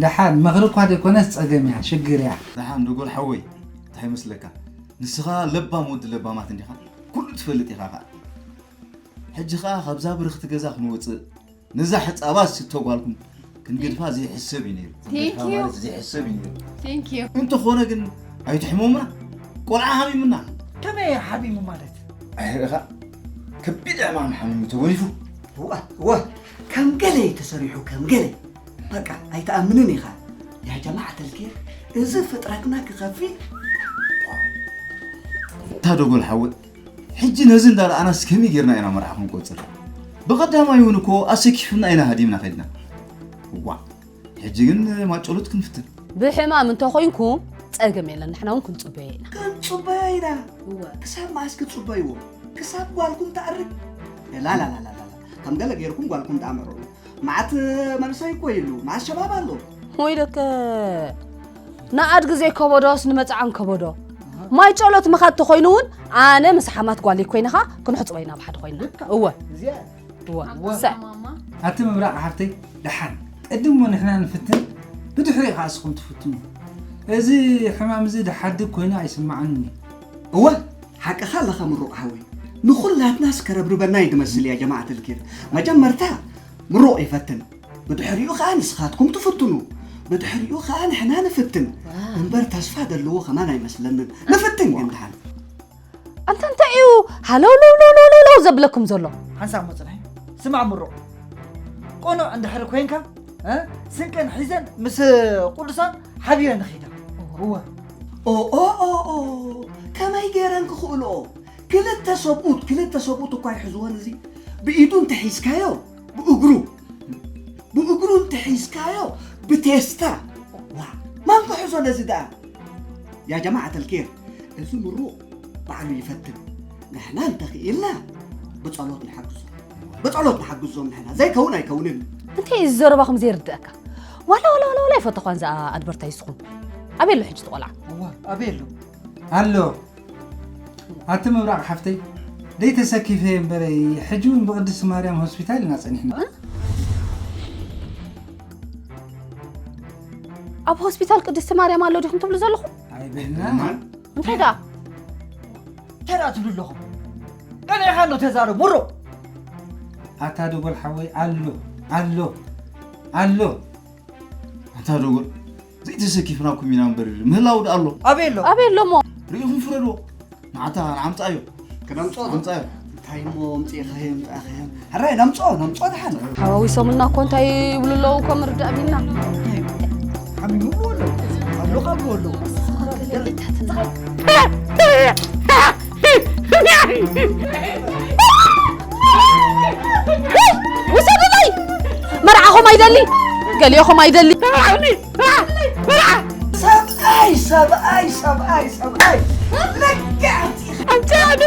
ደሓን ምኽሪ እኳ ዘይኮነስ ጸገም እያ፣ ሽግር እያ። ደሓን ደጎል ሓወይ፣ እንታይ ይመስለካ? ንስኻ ለባም ወዲ ለባማት እንዲኻ፣ ኩሉ ትፈልጥ ኢኻ ኸዓ። ሕጂ ኸዓ ካብዛ ብርኽቲ ገዛ ክንወፅእ፣ ነዛ ሕፃባ ዝስቶ ጓልኩም ክንገድፋ ዘይሕሰብ እዩ ነይሩ። ክንገድፋ Thank you። ማለት ዘይሕሰብ እዩ ነይሩ። Thank you። እንተኾነ ግን ኣይትሕመሙና፣ ቆልዓ ሃሚሙና። ከመይ ሓሚሙ ማለት? ኣይርኢኻ፣ ከቢድ ዕማም ሓሚሙ ተወሊፉ። እወ እወ፣ ከም ገለ እዩ ተሰሪሑ ከም ገለ። በቃ ኣይትኣምንን ኢኻ። ያ ጀማዓት ኣልኬር፣ እዚ ፍጥረትና ክኸፊ። እታ ደጎል ሓወ፣ ሕጂ ነዚ እንዳረኣናስ ከመይ ጌርና ኢና መርዓ ክንቆፅር? ብቐዳማይ እውን እኮ ኣሰኪፉና ኢና ሃዲምና ከድና። እዋ፣ ሕጂ ግን ማጨሎት ክንፍትን። ብሕማም እንተኾይንኩም ጸገም የለን፣ ንሕና እውን ክንጽበዮ ኢና። ክንጽበዮ ኢና። ክሳብ መዓስ ክትጽበይዎ? ክሳብ ጓልኩም ትኣርግ? ላላላላላ፣ ከም ገለ ጌርኩም ጓልኩም ተኣምርዑ። መዓት መንእሰይ እኮ ኢሉ፣ መዓት ሸባብ ኣሎ። ወይ ደከ ንኣድጊ ዘይከበዶስ ንመጽዓን ከበዶ። ማይ ጨሎት ምኻድ ተኾይኑ እውን ኣነ ምስ ሓማት ጓለይ ኮይንኻ ክንሕጽቦ ኢና ብሓደ ኮይንና። እወ። እወ። ሰ- ኣቲ ምብራቕ ሓፍተይ፣ ደሓን ቅድሞ ንሕና ንፍትን፣ ብድሕሪኡ ከዓ እስኹም ትፍትኑ። እዚ ሕማም እዚ ድሓድግ ኮይኑ ኣይስምዓንን እዩ። እወ፣ ሓቅኻ ኣለኻ ምሩቕ ሓወይ። ንኹላትናስ ከረብርበና እዩ ድመስል እያ ጀማዓት ኣልኬር። መጀመርታ ምሩቕ ይፈትን፣ ብድሕሪኡ ኸዓ ንስኻትኩም ትፍትኑ፣ ብድሕሪኡ ኸዓ ንሕና ንፍትን። እምበር ተስፋ ዘለዎ ኸማን ኣይመስለንን። ንፍትን ግን ደሓን። ኣንታ እንታይ እዩ ሃለውለውለውለውለው ዘብለኩም ዘሎ? ሓንሳብ ሞ ጽንሒ። ስማዕ ምሩቕ፣ ቅኑዕ እንድሕር ኮይንካ፣ እ፣ ስንቅን ሒዘን ምስ ቅዱሳን ሓቢረን ንኺዳ። እወ። ኦኦኦኦ፣ ከመይ ገይረን ክኽእልኦ? ክልተ ሰብኡት፣ ክልተ ሰብኡት እኳ ይሕዝወን። እዚ ብኢዱ እንተሒዝካዮ ብእግሩ፣ ብእግሩ እንተሒዝካዮ ብቴስታ። ዋ፣ ማን ክሕዞ ነዚ ደኣ? ያ ጀማዓት ኣልኬር፣ እዚ ምሩቕ ባዕሉ ይፈትን። ንሕና እንተኽኢልና ብጸሎት ንሓግዞ፣ ብጸሎት ንሓግዞም ንሕና። ዘይከውን ኣይከውንን። እንታይ እዩ እዚ ዘረባኹም ዘይርድኣካ? ዋላ ዋላ ዋላ ዋላ ይፈተኳን ዝኣ ኣድቨርታይዝኹም። ኣበይ ኣሎ ሕጂ እቲ ቆልዓ? እዋ፣ ኣበይ ኣሎ? ኣሎ። ኣቲ ምብራቕ ሓፍተይ፣ ደይ ተሰኪፈ እምበረይ፣ ሕጂ እውን ብቅድስቲ ማርያም ሆስፒታል ኢና ጸኒሕና። ኣብ ሆስፒታል ቅድስቲ ማርያም ኣሎ ዲኹም ትብሉ ዘለኹም? ኣይበልና። እንታይ ደኣ? እንታይ ደኣ ትብሉ ኣለኹም? ቀኒዕኻ ኣሎ ተዛረብ፣ ውሮ። ኣታ ደጎል ሓወይ፣ ኣሎ፣ ኣሎ፣ ኣሎ። ኣታ ደጎል፣ ዘይተሰኪፍናኩም ኢና እምበር ምህላው ደኣ ኣሎ። ኣበይ ኣሎ? ኣበይ ኣሎ እሞ? ርኢኹም ፍረድዎ። ንዓታ ንዓምጻዮ። ክነምጽኦ ዶ? ኣምጻዮ። እንታይ እሞ ኣምጺእኻዮ፣ ኣምጻእኻዮ? ሕራይ ነምጽኦ፣ ነምጽኦ ደሓን። ሓዋዊሶምልና እኮ እንታይ ይብሉ ኣለዉ እኮ ምርዳእ ቢልና። ሓሚሙ ኣለዉ። ኣሎ ካብ ኣለዉ። ውሰዱለይ! መርዓኹም ኣይደሊ፣ ገሊኦኹም ኣይደሊ። ሰብኣይ፣ ሰብኣይ፣ ሰብኣይ፣ ሰብኣይ። ለክዕ ኣምጺእኻ። ኣምጻ ዶ?